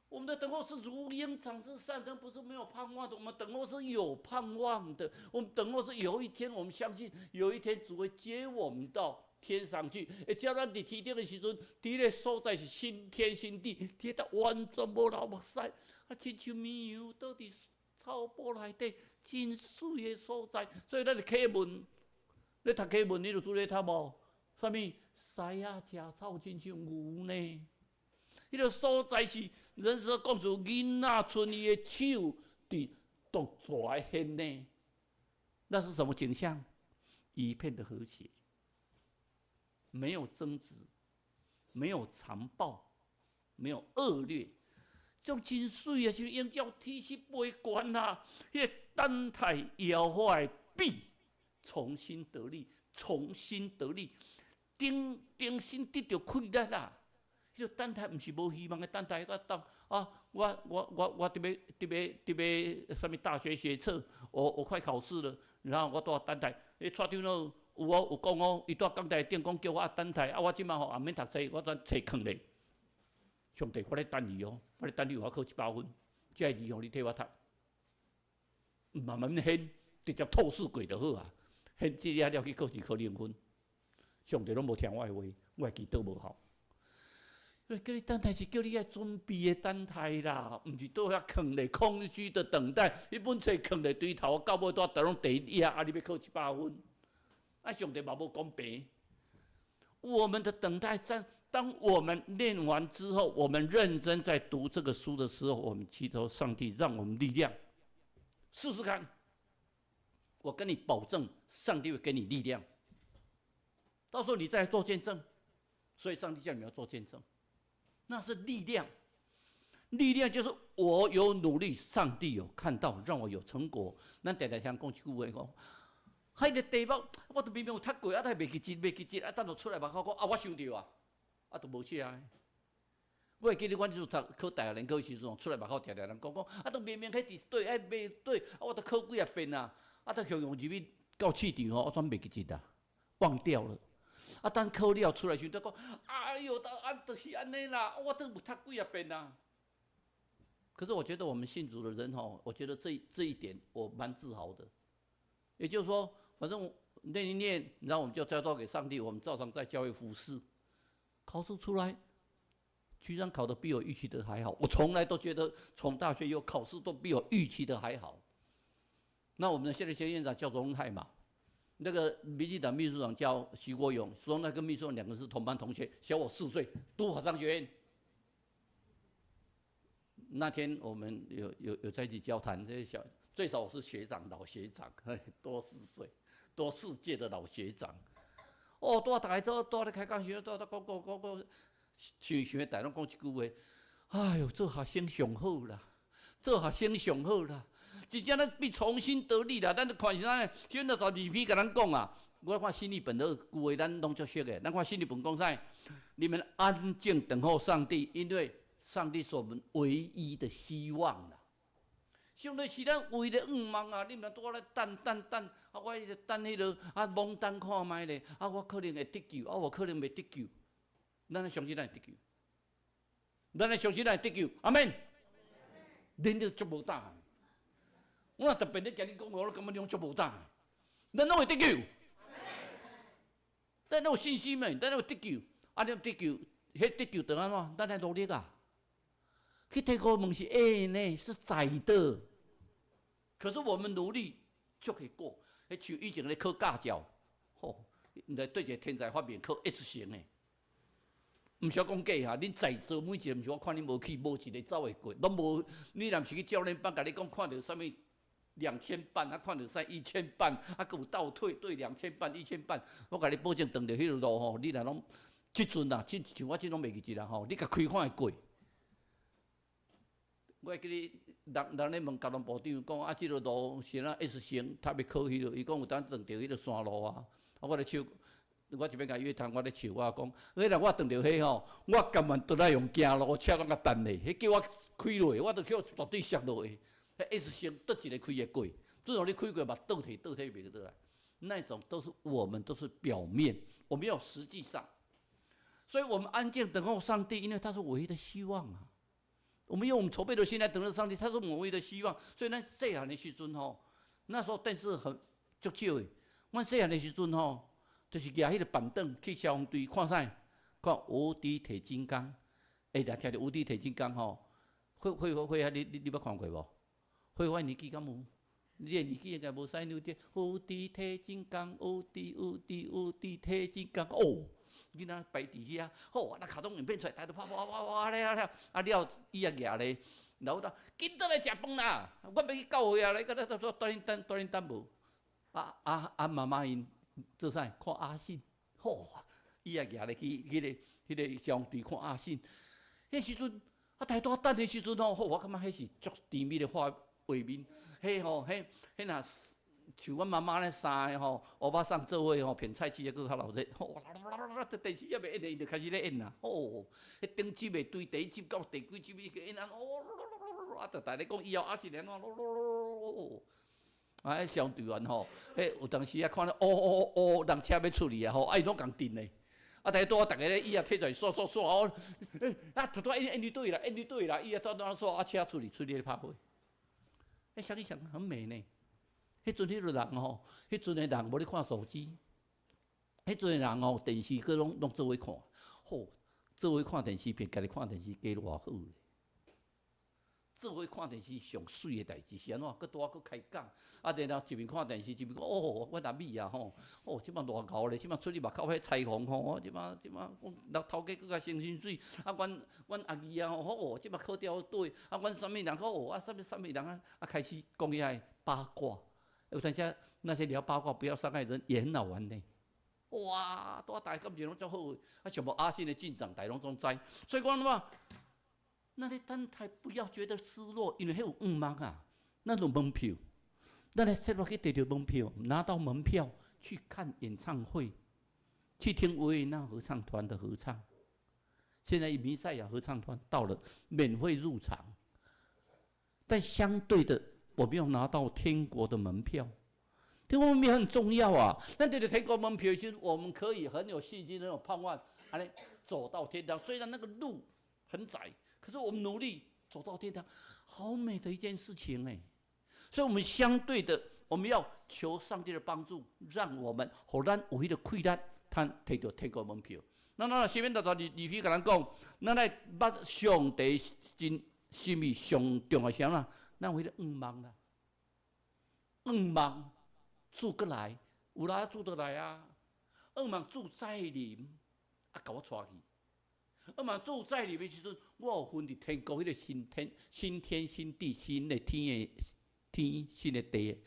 我們的等候是如鷹展翅上騰，不是沒有盼望的。我們等候是有盼望的，我們等候是有一天，我們相信有一天主會接我們到天上去。會叫咱佇天頂的時陣，佇彼個所在是新天新地，佇彼完全無流目屎，啊，親像綿羊倒佇草埔內底，真媠的所在。所以咱啟文，咧讀啟文，你就拄咧讀無？啥物？獅仔食草親像牛呢？彼個所在是人說講是囡仔伸伊的手佇毒蛇的掀呢？那是什麼景象？一片的和諧，沒有爭執，沒有殘暴，沒有惡劣。這種真媠啊！像鷹鳥展翅飛懸啊！彼個等待耶和華必重新得力，重新得力，重重新得著氣力啦。彼個等待毋是無希望的等待，我當啊，我佇欲啥物大學學測，我快考試了，然後我拄等待，彼蔡長老有哦有講哦，伊拄講台頂講叫我等待，啊我這擺吼也免讀冊，我轉冊囥咧。上帝，我咧等你哦，我咧等你予我考100分，這个字予你替我讀，慢慢現，直接透視過就好啊。現這了了去考試考0分，上帝攏無聽我的話，我的祈禱無效。所以叫你等待是叫你愛準備的等待啦，毋是倒遐囥咧空虛的等待。彼本冊囥咧堆頭，到尾拄得攏第一頁，啊！你欲考一百分，啊！上帝嘛無公平。我們的等待，在當我們念完之後，我們認真在讀這個書的時候，我們祈求上帝讓我們力量，試試看。我跟你保證，上帝會給你力量。到時候你再來做見證，所以上帝叫你們要做見證。那是力量，力量就是我有努力，上帝有看到，讓我有成果。咱定定聽講一句話講，彼個題目我都明明有讀過，啊，但袂記得，袂記得，啊，等到出來目口講，啊，我想著啊，啊，都無寫。我會記得，阮彼陣讀考大學聯考時陣，出來目口定定人講講，啊，都明明彼佇對，啊，袂對，啊，我都考幾仔遍啊，啊，都形容入去到試場吼，我煞袂記得啊，忘掉了。啊，等考了出來時，才講，哎喲，都啊，就是按呢啦，我都有讀幾仔遍啊。可是我覺得我們信主的人吼，我覺得這一點我蠻自豪的。也就是說，反正念一念，然後我們就交托給上帝，我們照常在教會服侍。考試出來，居然考得比我預期的還好。我從來都覺得，從大學有考試都比我預期的還好。那我們的現在行政院長叫卓榮泰嘛，那個民進黨秘書長叫徐國勇，說那個秘書長兩個是同班同學，小我4歲，讀法商學院。那天我們有在一起交談，這些小最少我是學長，老學長，多4歲，多4屆的老學長。哦，拄仔逐家做，拄仔咧開講時，拄仔講講講講，像像大攏講一句話，哎喲，做學生上好啦，做學生上好啦，真正咱變重新得力啦。咱看是啥呢？先12篇共咱講啊，我看新譯本的句話，咱攏足熟的。咱看新譯本講啥？你們安靜等候上帝，因為上帝是我們唯一的希望啦。上帝是咱唯一的盼望啊！你毋通拄仔咧等等等，啊，我一直等彼落啊，懵等看覓咧，啊，我可能會得救，啊，我可能袂得救。咱愛相信咱會得救，咱愛相信咱會得救。阿們。恁這足無膽。我若特別咧共你講，我感覺你攏足無膽。咱攏會得救，咱有信心的，咱會得救。啊，你得救，彼得救著按怎？咱愛努力啊！去天國門是狹呢，是窄的。可是我們努力就可以過。彼像以前咧考駕照，吼，毋知佗一個天才發明考 S 型的，毋是我講假哈，恁在座每一個，毋是我看恁無去，無一個走會過，攏無。你若毋是去教練班，共你講看著啥物2500，啊看著啥1500，啊閣有倒退對2500、1500，我共你保證，當著彼个路吼，你若攏這陣啊，這像我這攏袂記得啦吼，你共開看會過。我會記得人人咧問交通部長講啊，這个路是按怎 S 型，較欲考彼落，伊講有當撞著彼个山路啊。啊，我咧笑，我一邊共伊約談，我咧笑我講，彼若我撞著彼吼，我甘願倒來用行路車攏共等咧，彼叫我開落，我都叫絕對摔落去。彼 S 型佗一个開會過，自從你開過嘛，倒退倒退袂倒來。那種都是我們都是表面，我沒有實際上。所以我們安靜等候上帝，因為他是唯一的希望啊。我們用我們籌備的心來等候上帝，他是我們唯一的希望。所以咱細漢的時陣吼，那時候電視很足少的。阮細漢的時陣吼，就是舉彼個板凳去消防隊看啥？看無敵鐵金剛。欸，來聽著無敵鐵金剛吼，會會會啊！你捌看過無？會我年紀敢有？你的年紀應該無使有啲無敵鐵金剛，無敵無敵無敵鐵金剛哦！囡仔擺佇遐，好，那卡通影片出來，大家都拍哇哇哇了了，啊了，伊也舉咧，然後講緊轉來食飯啦，我欲去教會啊，來，個等等等等等無，啊啊啊媽媽𪜶做啥？看阿信，吼，伊也舉咧去彼個消防隊看阿信，彼時陣啊，大家等的時陣吼，我感覺彼是足甜蜜的畫面，彼吼，彼彼若像阮媽媽咧三个吼，歐巴桑做伙吼，胼菜市猶閣較鬧熱，吼，啦，電視猶未演咧，伊就開始咧演啦，吼，彼頂集的對第一集到第幾集伊個演啊，哦，啊，就逐咧講以後啊是按怎，啊，彼消防隊員吼，彼有當時啊看到，哦哦哦，人車欲出去啊吼，啊伊攏共陣咧，啊，逐家拄仔逐家咧，椅仔提出來煞煞煞哦，啊，拄拄演演對啦，演對啦，椅仔拄拄煞啊，車出去出去咧拍火，欸，想一想很美呢。彼陣彼个人吼，彼陣的人無咧看手機，彼陣的人吼，電視閣攏攏做伙看，吼，做伙看電視比家己看電視加偌好咧。做伙看電視上媠的代誌是按怎？閣拄仔閣開講，啊，然後一面看電視一面講，哦，阮阿美啊吼，哦，這擺偌𠢕咧，這擺出去外口彼裁縫吼，這擺這擺講老頭家閣較省薪水，啊，阮阮阿姨啊吼，哦，這擺考調對，啊，阮啥物人哦，啊，啥物啥物人啊，啊，開始講起來八卦。有當時那些聊八卦不要傷害人，也很好玩呢。哇，拄仔大家感情攏足好的，啊，像無阿信的進展，大家攏總知。所以講什麼？那你等待不要覺得失落，因為彼有願望啊，那種門票，咱來設落去摕著門票，拿到門票去看演唱會，去聽維也納合唱團的合唱。現在彌賽亞合唱團到了，免費入場，但相對的，我沒有拿到天國的門票。天國門票很重要啊！那對著天國門票，其實我們可以很有信心、很有盼望，按呢走到天堂。雖然那個路很窄，可是我們努力走到天堂，好美的一件事情哎！所以，我們相對的，我們要求上帝的幫助，讓我們予咱有彼個氣力，通提著天國門票。咱咱詩篇62篇共咱講，咱來捌上帝真心意上重要是啥啦？咱有彼個願望啦，願望主閣來，有啦，主就來啊！願望主再臨，啊，共我帶去。願望主再臨的時陣，我有份佇天國彼個新天、新天新地、新的天的天、新的地，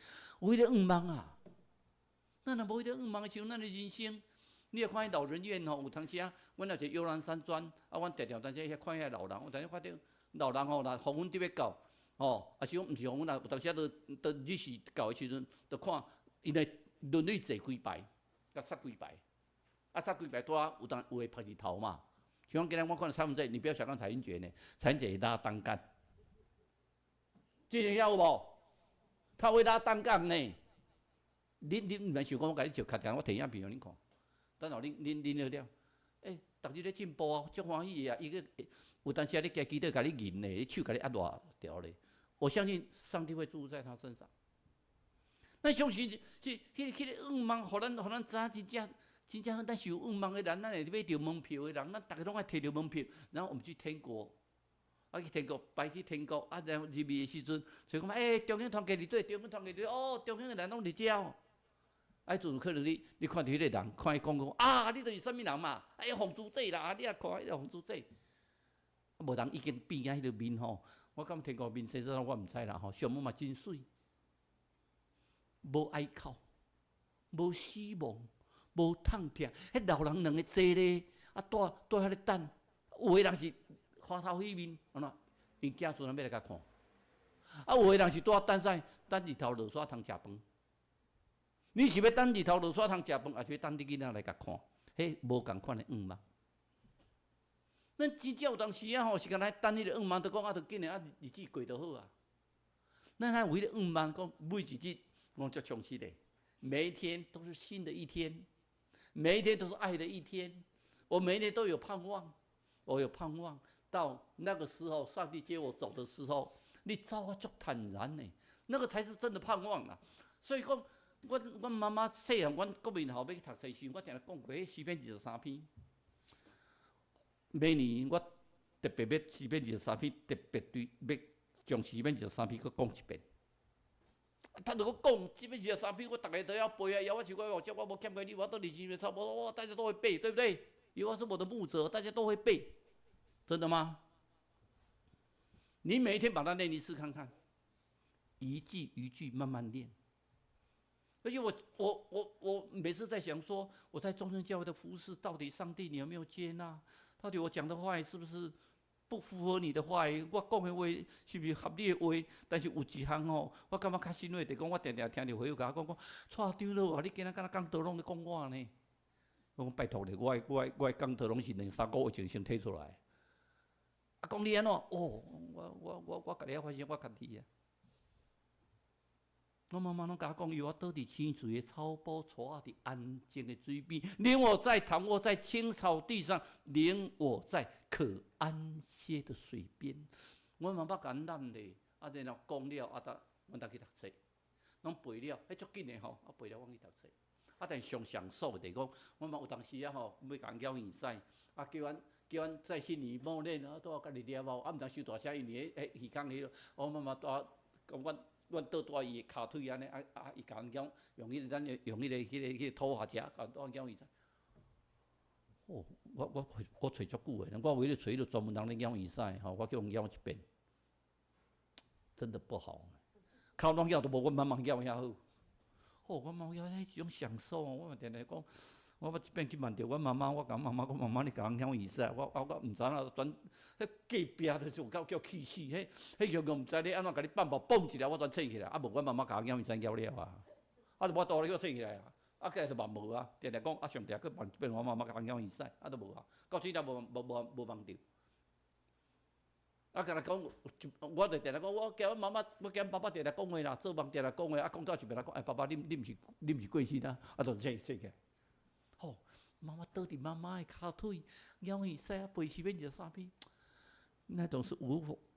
有彼個願望啊！咱若無彼個願望的時陣，咱的人生，你若看彼老人院吼，有當時啊，阮有一個幽蘭山莊，啊，阮定定有當時遐看遐老人，有當時看著老人吼，若黃昏佇欲到，吼，啊是講毋是黃昏啦，有當時啊，都都日時到的時陣，就看𪜶的輪椅坐幾排，共塞幾排，啊塞幾排拄仔有當有會曝日頭嘛。像今日我看蔡英文，你不要小看蔡英文呢，蔡英文拉單槓，之前遐有無？他會拉單槓呢。恁恁毋免想講，我共你照較定，我提影片予恁看。等下恁恁恁了了，欸，逐日咧進步啊，足歡喜的啊！伊個有當時啊，你家己咧共你認咧，你手共你壓偌條咧。我相信上帝會住在他身上。咱相信是彼個彼個願望，予咱予咱知影真正真正咱是有願望的人，咱會買著門票的人，咱逐家攏愛提著門票，然後我們去天國，啊去天國，排去天國，啊然後入去的時陣，所以講欸，中興團結佇佗，中興團結佇佗，哦，中興的人攏佇遮哦。啊，就可能你你看著彼個人，看伊講講啊，你就是啥物人嘛？哎，洪主祭啦，你也看彼個洪主祭，無人已經變啊，彼個面吼，我感覺天國面生做我毋知啦吼，相貌嘛真媠，無哀哭，無死亡，無痛疼，彼老人兩个坐咧，啊，蹛蹛遐咧等，有的人是歡頭喜面，按怎？𪜶子孫欲來共看，啊，有的人是蹛等啥？等日頭落山通食飯。你是欲等日頭落山通食飯，抑是欲等你囡仔來共看？彼無仝款的願望。咱真正有當時啊吼，是干焦等彼個願望，就講啊，就緊的啊，日子過就好啊。咱愛有彼個願望，講每一日攏足充實的，每一天都是新的一天，每一天都是愛的一天。我每一天都有盼望，我有盼望到那個時候，上帝接我走的時候，你走啊足坦然呢，那個才是真的盼望啊。所以講，阮阮媽媽細漢，阮國民校欲去讀冊時，我定定講過，彼詩篇二十三篇。每年我特別欲詩篇二十三篇，特別對欲將詩篇二十三篇閣講一遍。他如果講詩篇二十三篇，我逐家都要背啊！我像我我無欠過你，我都二十差不多，大家都會背，對不對？因為我是我的牧者，大家都會背，真的嗎？你每一天把它念一次看看，一句一句慢慢念。而且我我我我每次在想說，我在中正教會的服事，到底上帝你有沒有接納？到底我講的話是不是不符合你的話語，我講的話是毋是合你的話？但是有一項吼，我感覺較欣慰，就講我定定聽著會友共我講講，蔡長老啊，你今仔敢若講道攏咧講我呢？我講拜託咧，我的講道攏是兩三個月前先提出來。啊，講你按怎？哦，我家己遐發生，我家己啊。我媽媽攏共我講，予我倒佇青翠的草埔，帶我佇安靜的水邊，領我在躺臥在青草地上，領我在可安歇的水邊。阮媽媽共阮攬咧，啊，然後講了，啊，得阮才去讀冊，攏背了，彼足緊的吼，啊背了，阮去讀冊。啊，但上享受的就是講，阮媽有當時啊吼，欲共阮攪耳屎，啊，叫阮在心裡默念，啊，拄仔家己念哦，啊，毋知傷大聲，因為彼彼耳孔彼落，我媽媽拄仔講阮。阮倒蹛伊的跤腿按呢，啊啊，伊共阮講用彼個咱的用彼個土下食，共阮攪耳屎。哦，我揣足久的，我為咧揣彼個專門人咧攪耳屎吼，我叫𪜶攪一遍，真的不好，跤攏攪都無阮媽媽攪遐好。哦，阮媽媽攪彼一種享受，我嘛定定講，我捌一遍去問著阮媽媽，我共媽媽講，媽媽你共阮攪耳屎，我毋知影轉，彼隔壁就是有夠叫氣死，彼彼叫毋知咧按怎共你放爆，嘣一下我全醒起來，啊無阮媽媽共我攪耳屎攪了啊，啊就無法度咧叫醒起來啊，啊過來就嘛無啊，定定講啊上帝閣問一遍我媽媽共阮攪耳屎，啊都無啊，到這了無夢著。啊，共伊講，我就定定講，我叫阮媽媽，我叫阮爸爸定定講話啦，做夢定定講話，啊講到一遍來講，哎，爸爸你毋是過身啊？啊，就醒醒起來。吼，媽媽倒佇媽媽的跤腿，咬耳屎啊，背時免食啥物，那種是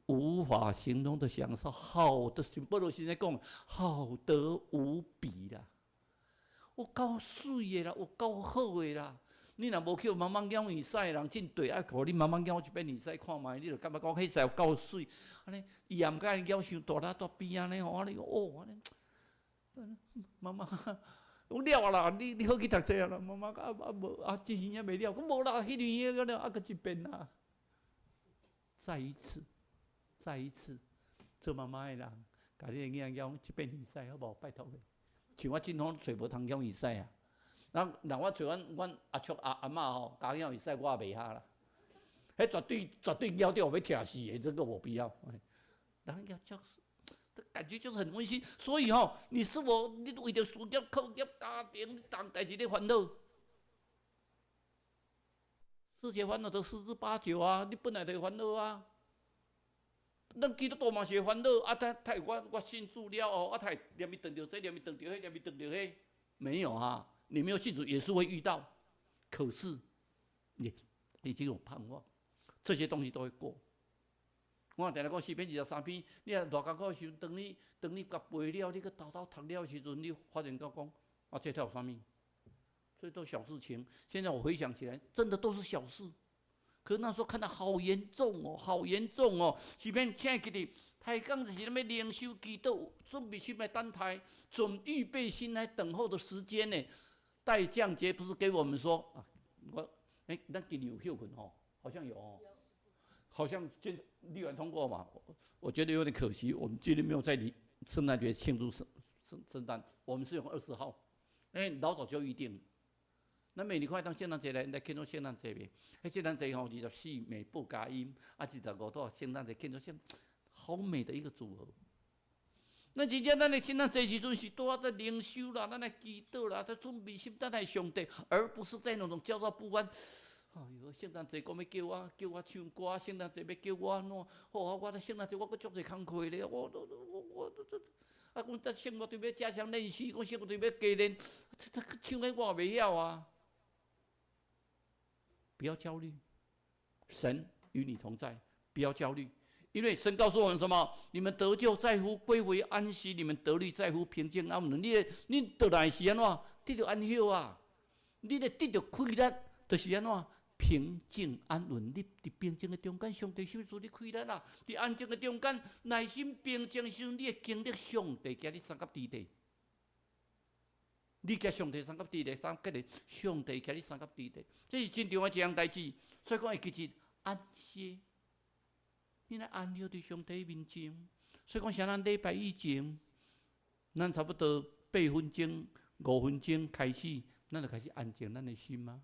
無法形容的享受，好的，像保羅先生講，好得無比啦，有夠媠的啦，有夠好的啦。你若無去予媽媽咬耳屎的人，進對啊，予你媽媽咬一遍耳屎看覓，你就感覺講彼屎有夠媠。按呢，伊也毋敢咬傷大力，蹛邊按呢吼，按呢哦，按呢，媽媽，講了啦，你好去讀冊啊啦，媽媽啊啊無啊，這耳仔袂了，講無啦，彼耳仔了啊，閣一遍啦。再一次，再一次，做媽媽的人，共你的囡仔咬一遍耳屎好無？拜託你。像我真好揣無通咬耳屎啊。若我揣阮阿叔阿阿嬤吼，共咬耳屎，我也袂哈啦。彼絕對絕對咬著欲疼死的，這個無必要。人咬就是，感覺就是很溫馨。所以吼，你是否你為著事業、課業、家庭，逐項代誌咧煩惱？世界煩惱都十之八九啊！你本來就會煩惱啊。咱基督徒嘛是會煩惱啊！他我信主了後，啊，他會連伊撞著這，連伊撞著彼，連伊撞著彼，沒有哈。你沒有信主也是會遇到，可是你已經有盼望，這些東西都會過。我定定講詩篇23篇，你若偌艱苦的時陣，當你共背了，你閣沓沓讀了的時陣，你發現到講，啊，這條有啥物？這都小事情。現在我回想起來，真的都是小事。可是那時候看得好嚴重哦，好嚴重哦！詩篇請記得，抬槓就是啥物靈修祈禱，準備心來等待，準預備心來等候的時間呢。待降節不是給我們說啊，我欸，咱今年有休睏吼，好像有哦，好像今立法通過嘛，我覺得有點可惜，我們今年沒有在聖誕節慶祝聖誕，我們是用20號，欸，老早就預定。咱每年看當聖誕節來慶祝聖誕節袂？彼聖誕節吼，24美報佳音，啊，25到聖誕節慶祝聖，好美的一個組合。咱真正咱的聖誕節時陣是拄仔在靈修啦，咱來祈禱啦，在準備心等待上帝，而不是在那種焦躁不安。哎喲，聖誕節講欲叫我叫我唱歌，聖誕節欲叫我按怎？好啊，我咧聖誕節我閣足濟工課咧，我我我我我啊，阮在聖樂隊欲加強練習，阮聖樂隊欲加練，這這唱的我也袂曉啊。不要焦慮，神與你同在，不要焦慮。因為神告訴我們什麼？你們得救在乎歸回安息，你們得力在乎平靜安穩。你得來是按怎？得著安息啊！你咧得著氣力，就是按怎？平靜安穩。你佇平靜的中間，上帝賞賜你氣力啦！佇安靜的中間，內心平靜的時陣，你會經歷上帝共你相佮佇咧。你共上帝相佮佇咧，相結連，上帝共你相佮佇咧，這是真重要一項代誌。所以講會記得安息。你來安息佇上帝面前，所以講，像咱禮拜以前，咱差不多8分鐘、5分鐘開始，咱就開始安靜咱的心啊。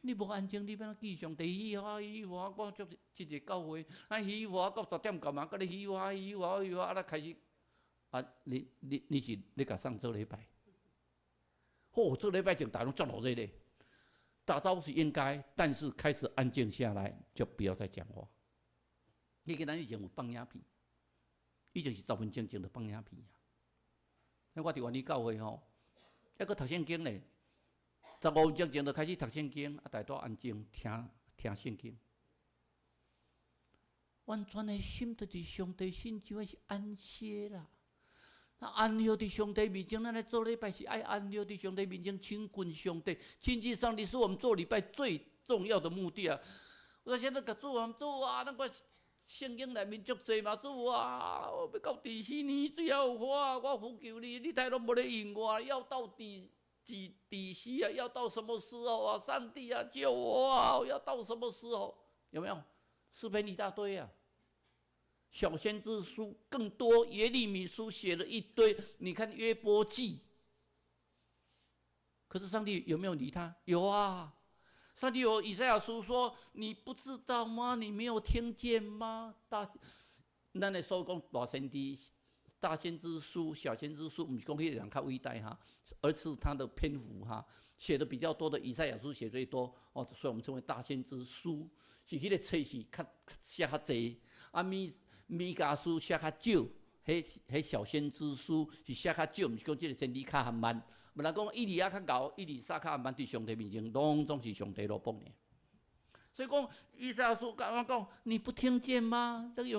你無安靜，你欲按怎記上帝喜歡喜歡？我足這個教會啊，喜歡到10點幹嘛？閣咧喜歡喜歡喜歡，啊，來開始啊！你是咧共誰做禮拜？好，做禮拜前大家攏足熱咧，打招呼是應該，但是開始安靜下來，就不要再講話。你記咱以前有放影片，以前是10分鐘前就放影片啊。那我佇原理教會吼，抑閣讀聖經咧，15分鐘前就開始讀聖經，啊，大家安靜聽聽聖經。完全的心就是上帝信，就是安息啦。那安息佇上帝面前，咱來做禮拜是愛安息佇上帝面前親近上帝，親近上帝是我們做禮拜最重要的目的啊！我現在共主啊，主啊，咱個聖經內面足濟嘛，主啊，我欲到佇時呢，最後我我呼求你，你態攏無咧應我，要到底幾幾時啊？要到什麼時候啊？上帝啊，救我啊！要到什麼時候？有沒有？詩篇一大堆啊！小先知書更多，耶利米書寫了一堆。你看約伯記，可是上帝有沒有理他？有啊，上帝有以賽亞書說：“你不知道嗎？你沒有聽見嗎？”大，咱的所講大先知、大先知書、小先知書，毋是講彼個人較偉大哈，而是他的篇幅哈寫的比較多的，以賽亞書寫最多哦，所以我們稱為大先知書，是彼個冊是較寫較濟啊彌迦書寫較少，彼小先知書是寫較少，毋是講這個先知較含慢。毋若講以利亞較𠢕，以利沙較含慢，佇上帝面前，攏總是上帝奴僕爾。所以講，以賽亞書剛剛講，你不聽見嗎？這個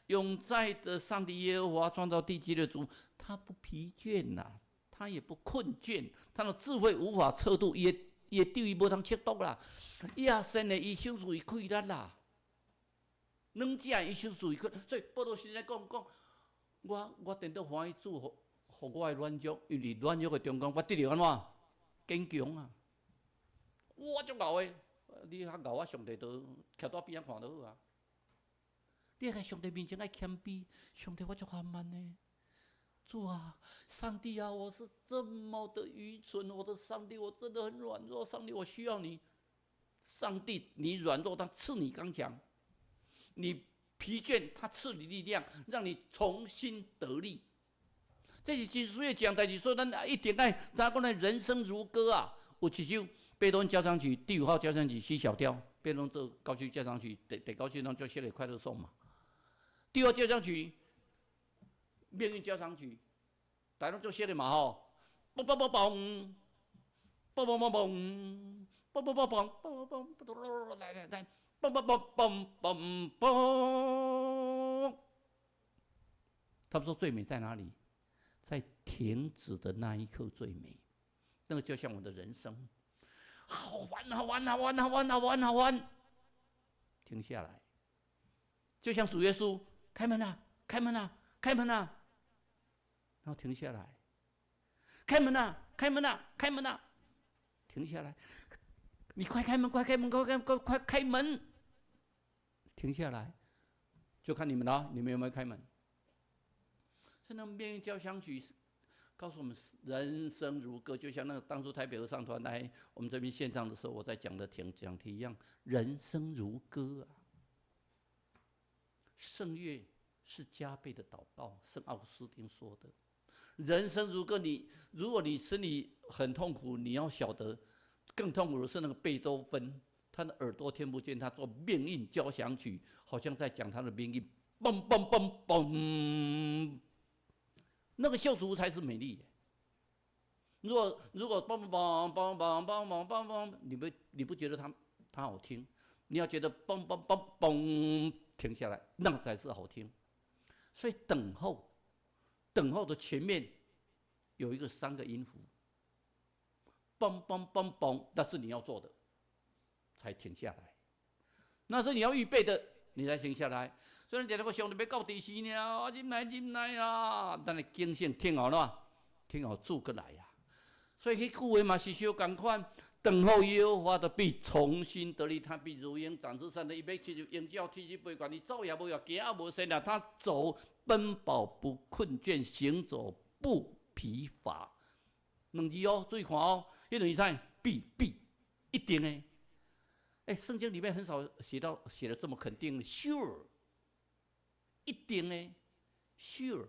永在的上帝耶和華創造地極的主，他不疲倦吶，他也不困倦，他的智慧無法測度，伊的智慧無通測度啦。伊也先的，伊手術伊氣力啦。兩者伊手術伊氣，所以保羅現在講講，我顛倒歡喜主予予我的軟弱，因為軟弱的中間，我得著按怎堅強啊！我足𠢕的，你較𠢕，我上帝都徛佇邊仔看就好啊。你喺上帝面前愛謙卑，上帝我足緩慢的。主啊，上帝啊，我是這麼的愚蠢，我的上帝，我真的很軟弱，上帝，我需要你。上帝，你軟弱，他賜你剛強；你疲倦，他賜你力量，讓你重新得力。這是真需要講，但是說咱一定愛，怎講呢？人生如歌啊！有一首貝多芬交響曲第五號交響曲 C 小調，貝多芬做高級交響曲，第九首攏做寫個快樂頌嘛。第二交響曲，命運交響曲，大家攏做寫的嘛吼，嘣嘣嘣嘣，嘣嘣嘣嘣，嘣嘣嘣嘣嘣嘣，來來來，嘣嘣嘣嘣嘣嘣。他們說最美在哪裡？在停止的那一刻最美，那個就像我的人生，好玩好玩好玩好玩好玩好玩，停下來，就像主耶穌開門啊，開門啊，開門啊，然後停下來，開門啊，開門啊，開門啊，停下來，你快開門，快開門，快開快快開門，停下來，就看你們了，你們有沒有開門？所以那命運交響曲告訴我們，人生如歌，就像那個當初台北合唱團來我們這邊獻唱的時候，我在講的講題一樣，人生如歌啊。聖樂是加倍的禱告，聖奧斯丁說的。人生如歌，你如果你心裡很痛苦，你要曉得，更痛苦的是那個貝多芬，他的耳朵聽不見，他做命運交響曲，好像在講他的命運，嘣嘣嘣嘣。那個修辭才是美麗。如果梆梆梆梆梆梆梆梆，你不覺得它好聽？你要覺得梆梆梆梆停下來，那才是好聽。所以等候，等候的前面有一個三個音符，梆梆梆梆，那是你要做的，才停下來。那是你要預備的，你才停下來。所以講那個上帝欲到佇時呢，啊，忍耐忍耐啊，咱的警醒聽好了，聽好主閣來啊。所以彼句話嘛是相仝款，等候耶和華的必重新得力，他必如鷹展翅上騰，伊欲親像鷹鳥展翅飛懸，伊走也無掗，行也無羶啊。他走奔跑不困倦，行走不疲乏。兩字哦，注意看哦，彼兩字必必一定的。哎，聖經裡面很少寫到寫得這麼肯定，sure，一定呢，sure，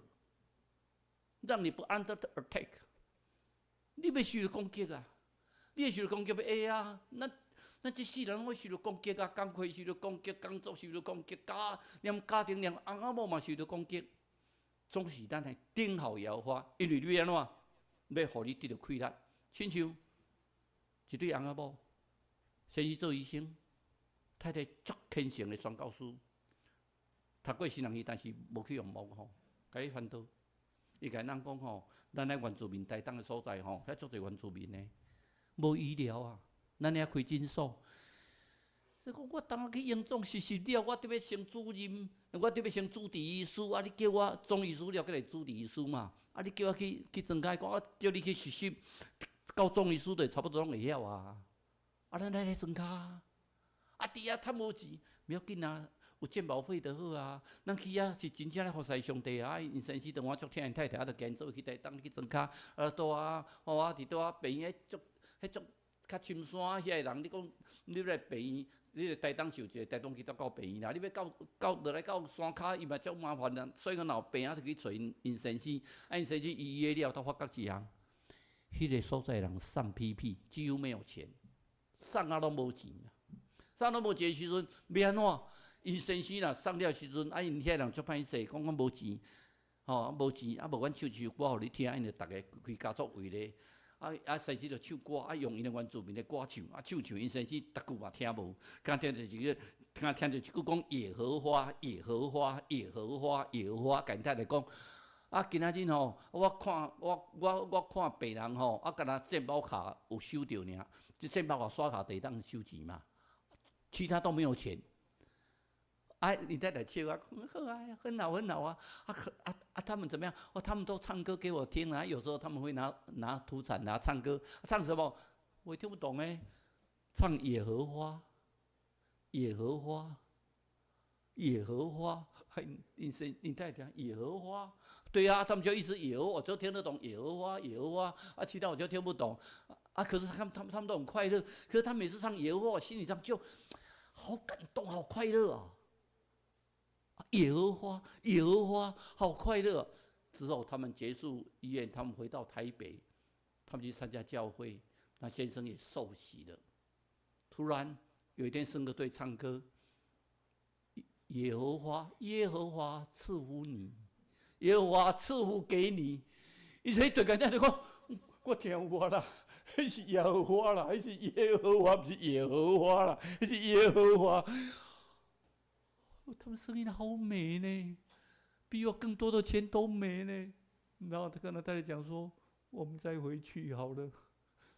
讓你不 under attack，你欲受著攻擊啊？你會受著攻擊會啊？咱這世人攏會受著攻擊啊，工課受著攻擊，工作受著攻擊，家連家庭連翁仔某嘛受著攻擊，總是咱來等候耶和華，因為你欲按怎，欲予你得著氣力，親像一對翁仔某，先生做醫生，太太足虔誠的宣教師，讀過神學院，但是無去用無吼，共伊傳道。伊共咱講吼，咱咧原住民台東的所在吼，遐足濟原住民的，無醫療啊，咱遐開診所。所以講我當去榮總實習了，我得欲升主任，我得欲升主治醫師，啊！你叫我總醫師了，閣來主治醫師嘛？啊！你叫我去去莊腳講，我叫你去實習，到總醫師就差不多攏會曉啊。啊！咱來咧莊跤，啊！佇遐趁無錢，無要緊啊，有健保費就好啊。咱去遐是真正咧服侍上帝啊！𪜶先生當我足疼𪜶太太，啊，就共𪜶做伙去台東去莊跤，啊，住啊，吼啊，佇倒啊病院彼足彼足較深山遐個人，你講你欲來病院，你來台東受一個台東去到到病院啦，你欲到到落來到山跤，伊嘛足麻煩啦。所以講若有病啊，就去揣𪜶先生，啊，𪜶先生預約了，才發覺一項，彼個所在人喪屁屁，幾乎沒有錢。送啊攏無錢啊，送攏無錢的時陣，欲按怎？𪜶先生若送了時陣，啊，𪜶遐人足歹勢，講講無錢，吼，無錢，啊，無阮唱一首歌予你聽，𪜶就逐个規家族圍咧，啊啊，先生就唱歌，啊，用𪜶的原住民的歌唱，啊，唱唱，𪜶先生逐句嘛聽無，敢聽著一個，敢聽著一句講野荷花，野荷花，野荷花，野荷花，共𪜶太太講。啊，今仔日吼，我看我我我看病人吼，啊，敢若健保卡有收著爾，這健保卡刷卡就會當收錢嘛，其他都沒有錢。啊，你太太笑啊，好啊，很好很好啊，啊可啊啊，他們怎麼樣？哦，他們都唱歌給我聽啊，有時候他們會拿拿土產拿唱歌，唱什麼？我也聽不懂欸，唱野荷花，野荷花，野荷花，你太太野荷花。對啊，他們就一直野，我就聽得懂野荷花，野荷花，啊，其他我就聽不懂。啊，可是他們都很快樂，可是他每次唱野荷花，我心裡上就好感動，好快樂啊！野荷花，野荷花，好快樂。之後他們結束醫院，他們回到台北，他們去參加教會，那先生也受洗了。突然有一天，聖歌隊唱歌，耶和華，耶和華賜福你。耶和華賜福給你，伊說對個人就講，我聽有啦，彼是耶和華啦，彼是耶和華，毋是耶和華啦，彼是耶和華。他們聲音好美呢，比我更多的錢都美呢。然後他跟他太太講說：“我們再回去好了，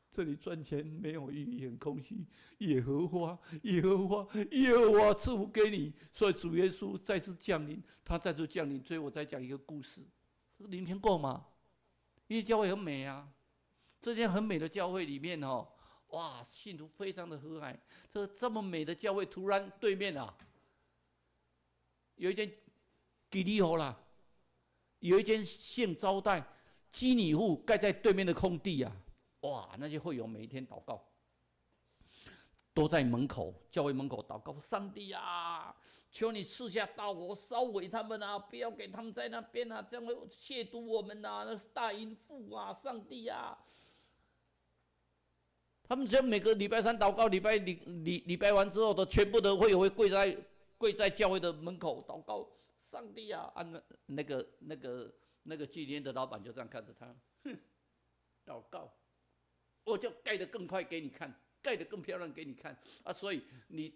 這裡賺錢沒有意義，很空虛。耶和華，耶和華，耶和華賜福給你。所以主耶穌再次降臨，他再次降臨。所以我再講一個故事，你們聽過嗎？因為教會很美啊，這間很美的教會裡面哦，哇，信徒非常的和藹。這這麼美的教會，突然對面啊，有一間基里湖啦，有一間性招待妓女戶蓋在對面的空地啊，哇，那些會友每一天禱告，都在門口教會門口禱告，上帝啊，求你賜下大火燒毀他們啊，不要給他們在那邊啊，這樣會褻瀆我們啊，那是大淫婦啊，上帝啊。他們就每個禮拜三禱告，禮拜完之後，都全部的會友會跪在教會的門口禱告，上帝啊！啊，那個妓院的老闆就這樣看着他，哼，禱告，我就蓋得更快給你看，蓋得更漂亮給你看啊！所以你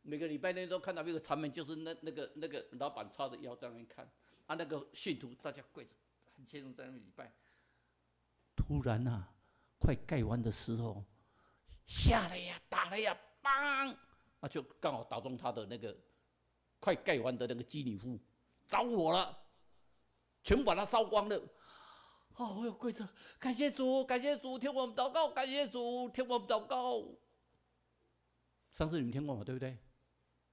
每個禮拜天都看到一個場面，就是那個老闆叉着腰在那邊看，啊，那個信徒大家跪着很虔誠在那邊禮拜。突然啊，快蓋完的時候，下來呀，打來呀，梆！啊，就剛好打中他的那個快蓋完的那個妓女戶，着火了，全部把它燒光了。哦，我又跪着，感謝主，感謝主，聽我們禱告，感謝主，聽我們禱告。上次你們聽過嗎？對不對？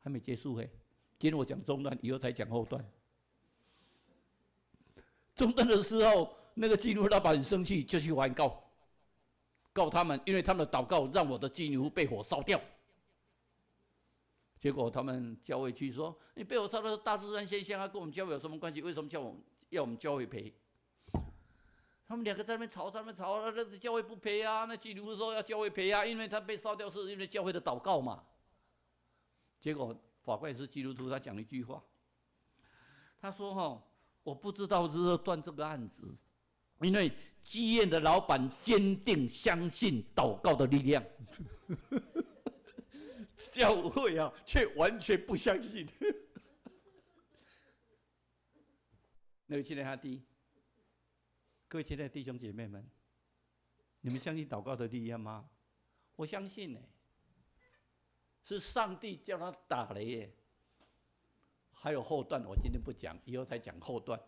還沒結束嘿，今天我講中段，以後才講後段。中段的時候，那個妓女老闆很生氣，就去還告。告他們，因為他們的禱告讓我的妓女戶被火燒掉。结果他们教会去说：“你被火烧的是大自然现象啊，跟我们教会有什么关系？为什么叫我们要我们教会赔？”他们两个在那边吵，在那边吵，那教会不赔啊？那基督徒说要教会赔啊，因为他被烧掉是因为教会的祷告嘛。结果法官也是基督徒，他讲一句话，他说：“哈，我不知道如何断这个案子，因为妓院的老板坚定相信祷告的力量。”教会啊，却完全不相信。那位亲爱的弟，各位亲爱的弟兄姐妹们，你们相信祷告的力量吗？我相信呢，是上帝叫他打雷耶。还有后段，我今天不讲，以后才讲后段。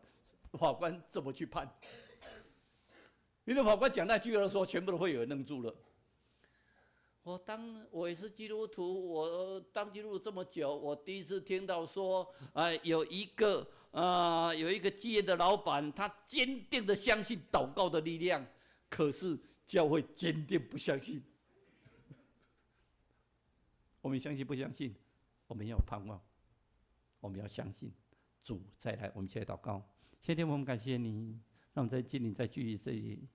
法官怎么去判？因为法官讲那句话的时候，全部都会有人愣住了。我也是基督徒，我当基督徒这么久，我第一次听到说，有一个妓院的老板，他坚定的相信祷告的力量，可是教会坚定不相信。我们相信不相信？我们要盼望，我们要相信主再来。我们一起来祷告。谢天我们感谢你，让我们在这里再继续这里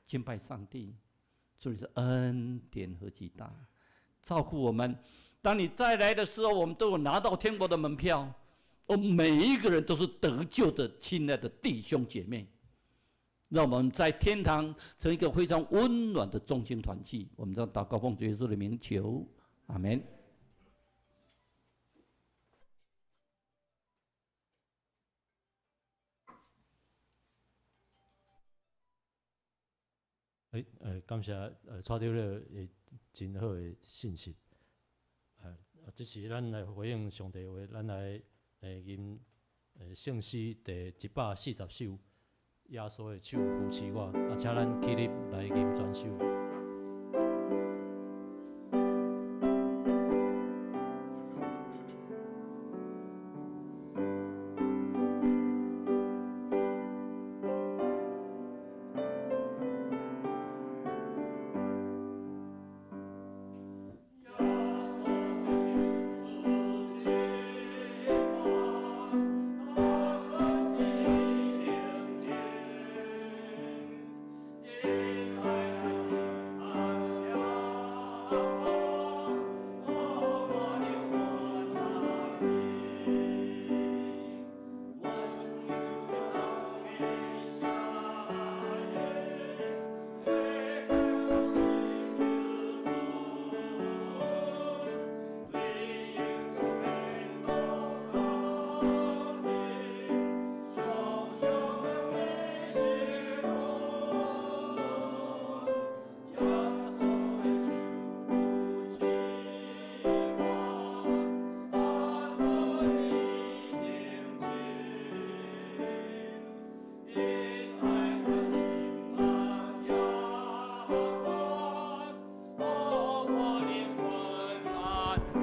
敬拜上帝。主你是恩典何其大，照顾我们。当你再来的时候，我们都有拿到天国的门票。我们每一个人都是得救的，亲爱的弟兄姐妹。让我们在天堂成一个非常温暖的中心团契。我们将祷告奉主耶稣的名求，阿们。感谢蔡长老的真好的信息。这是咱来回应上帝话，咱来吟圣诗第140首，耶稣的手扶持我。请咱起立来吟全首。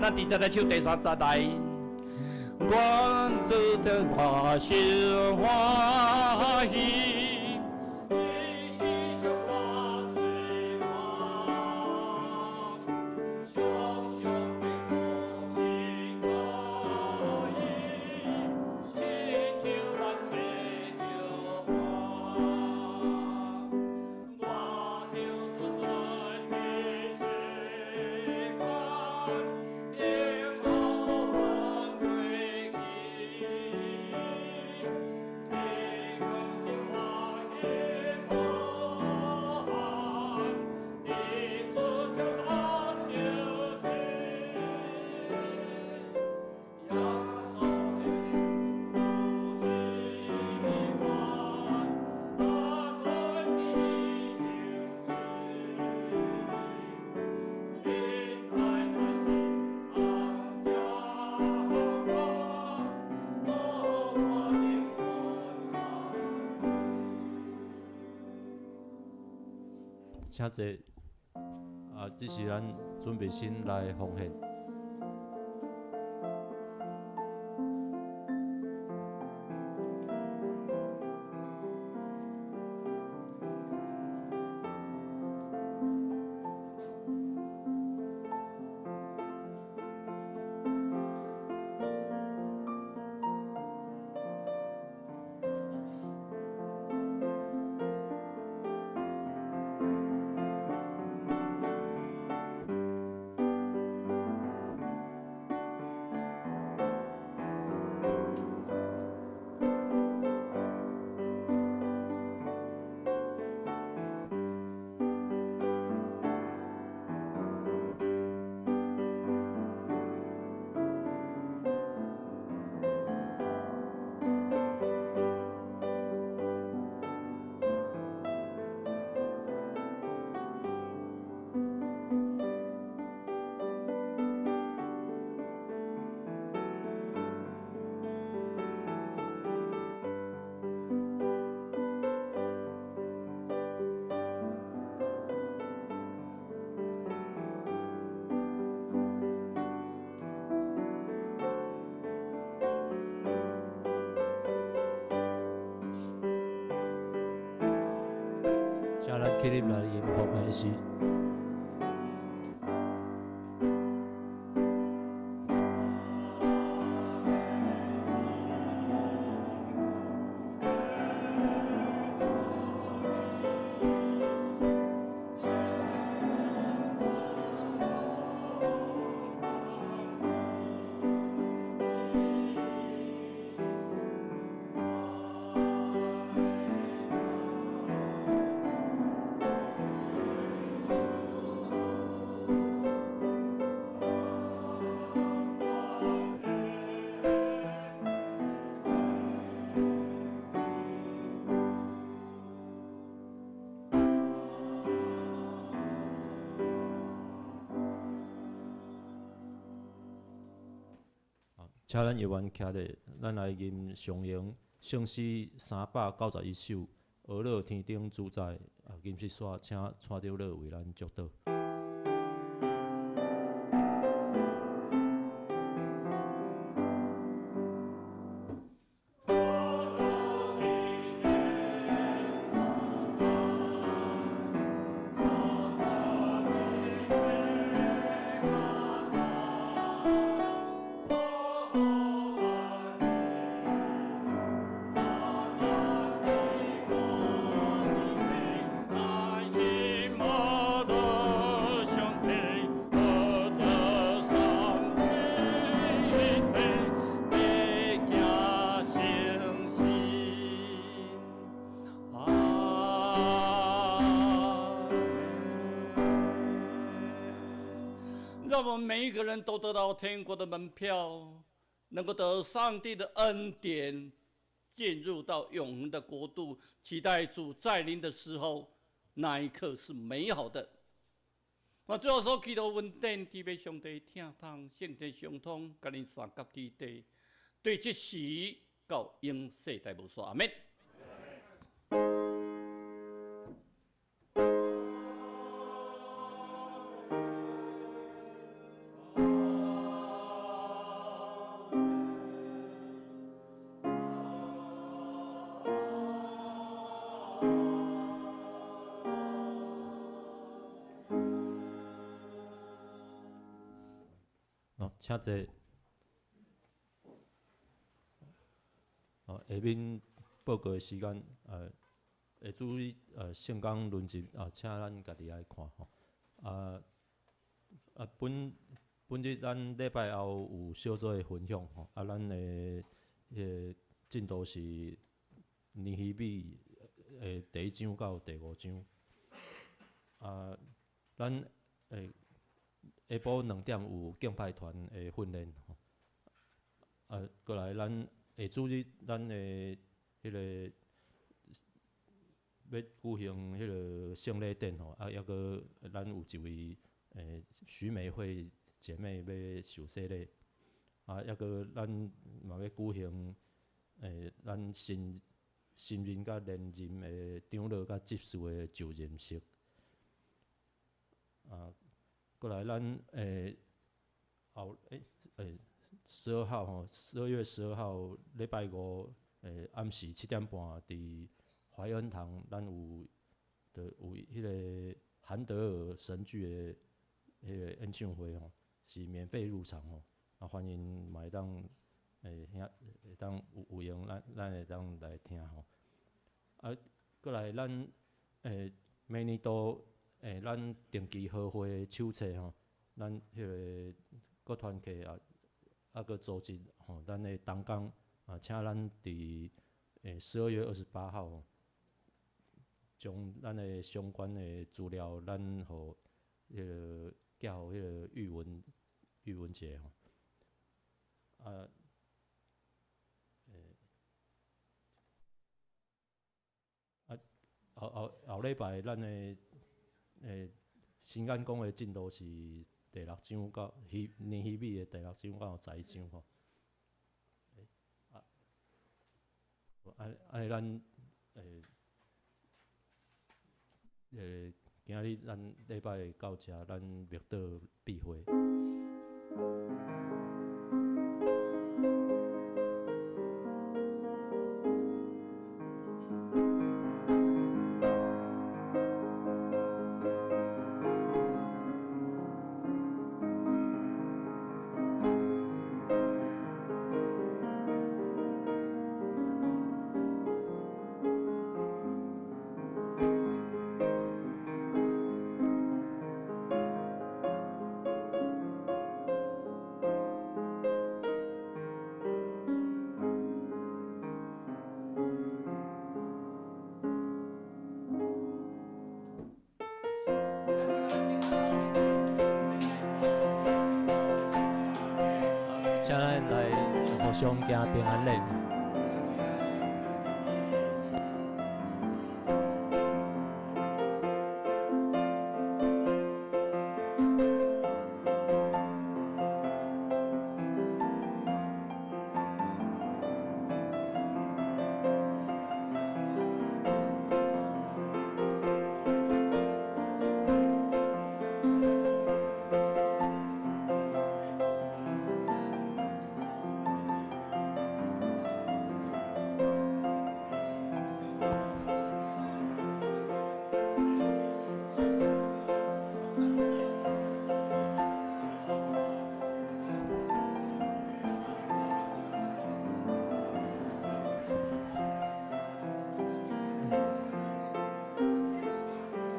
咱直接来唱第三节来。愿主的我心欢喜。请坐。这是咱准备心来奉献。起立來吟奉獻詩。請咱藥丸徛咧，咱來吟上榮聖詩391首《呵咾天頂主宰》啊，吟詩煞請蔡長老為咱祝禱。讓我們每一個人都得到天國的門票，能夠得上帝的恩典，進入到永恆的國度，期待主再臨的時候，那一刻是美好的。我最後所祈禱恩典，特別上帝疼痛，聖靈相通，佮恁三甲天地，對這時到永世代無煞。阿們。請坐。下面報告的時間，會注意聖經論集啊，請咱家己來看吼。本日咱禮拜後有小組的分享吼，啊，咱的彼個進度是尼希米的第一章到第五章。啊，咱下晡2點有敬拜團的訓練吼。啊，過來咱下主日咱的彼個欲舉行彼個聖禮典吼，啊，抑閣咱有一位徐美惠姐妹欲受洗禮，啊，抑閣咱嘛欲舉行咱新任佮連任的長老佮執事的就任式。啊，過來咱後12號吼，12月12號禮拜五暗時7點半，佇懷恩堂，咱有就有彼個韓德爾神劇的彼個演唱會吼，是免費入場吼，啊歡迎嘛會當兄會當有閒咱會當來聽吼。啊，過來咱每年度咱定期合會的手冊吼，咱彼個各團契啊，啊閣組織吼，咱的同工啊，請咱佇12月28號吼，將咱的相關的資料，咱予彼個寄予彼個玉文姐吼。啊，啊後禮拜咱的新眼光的進度是第六章到尼希米的第六章到11章吼。啊，咱今日咱禮拜到遮，咱默禱閉會。互相行平安禮。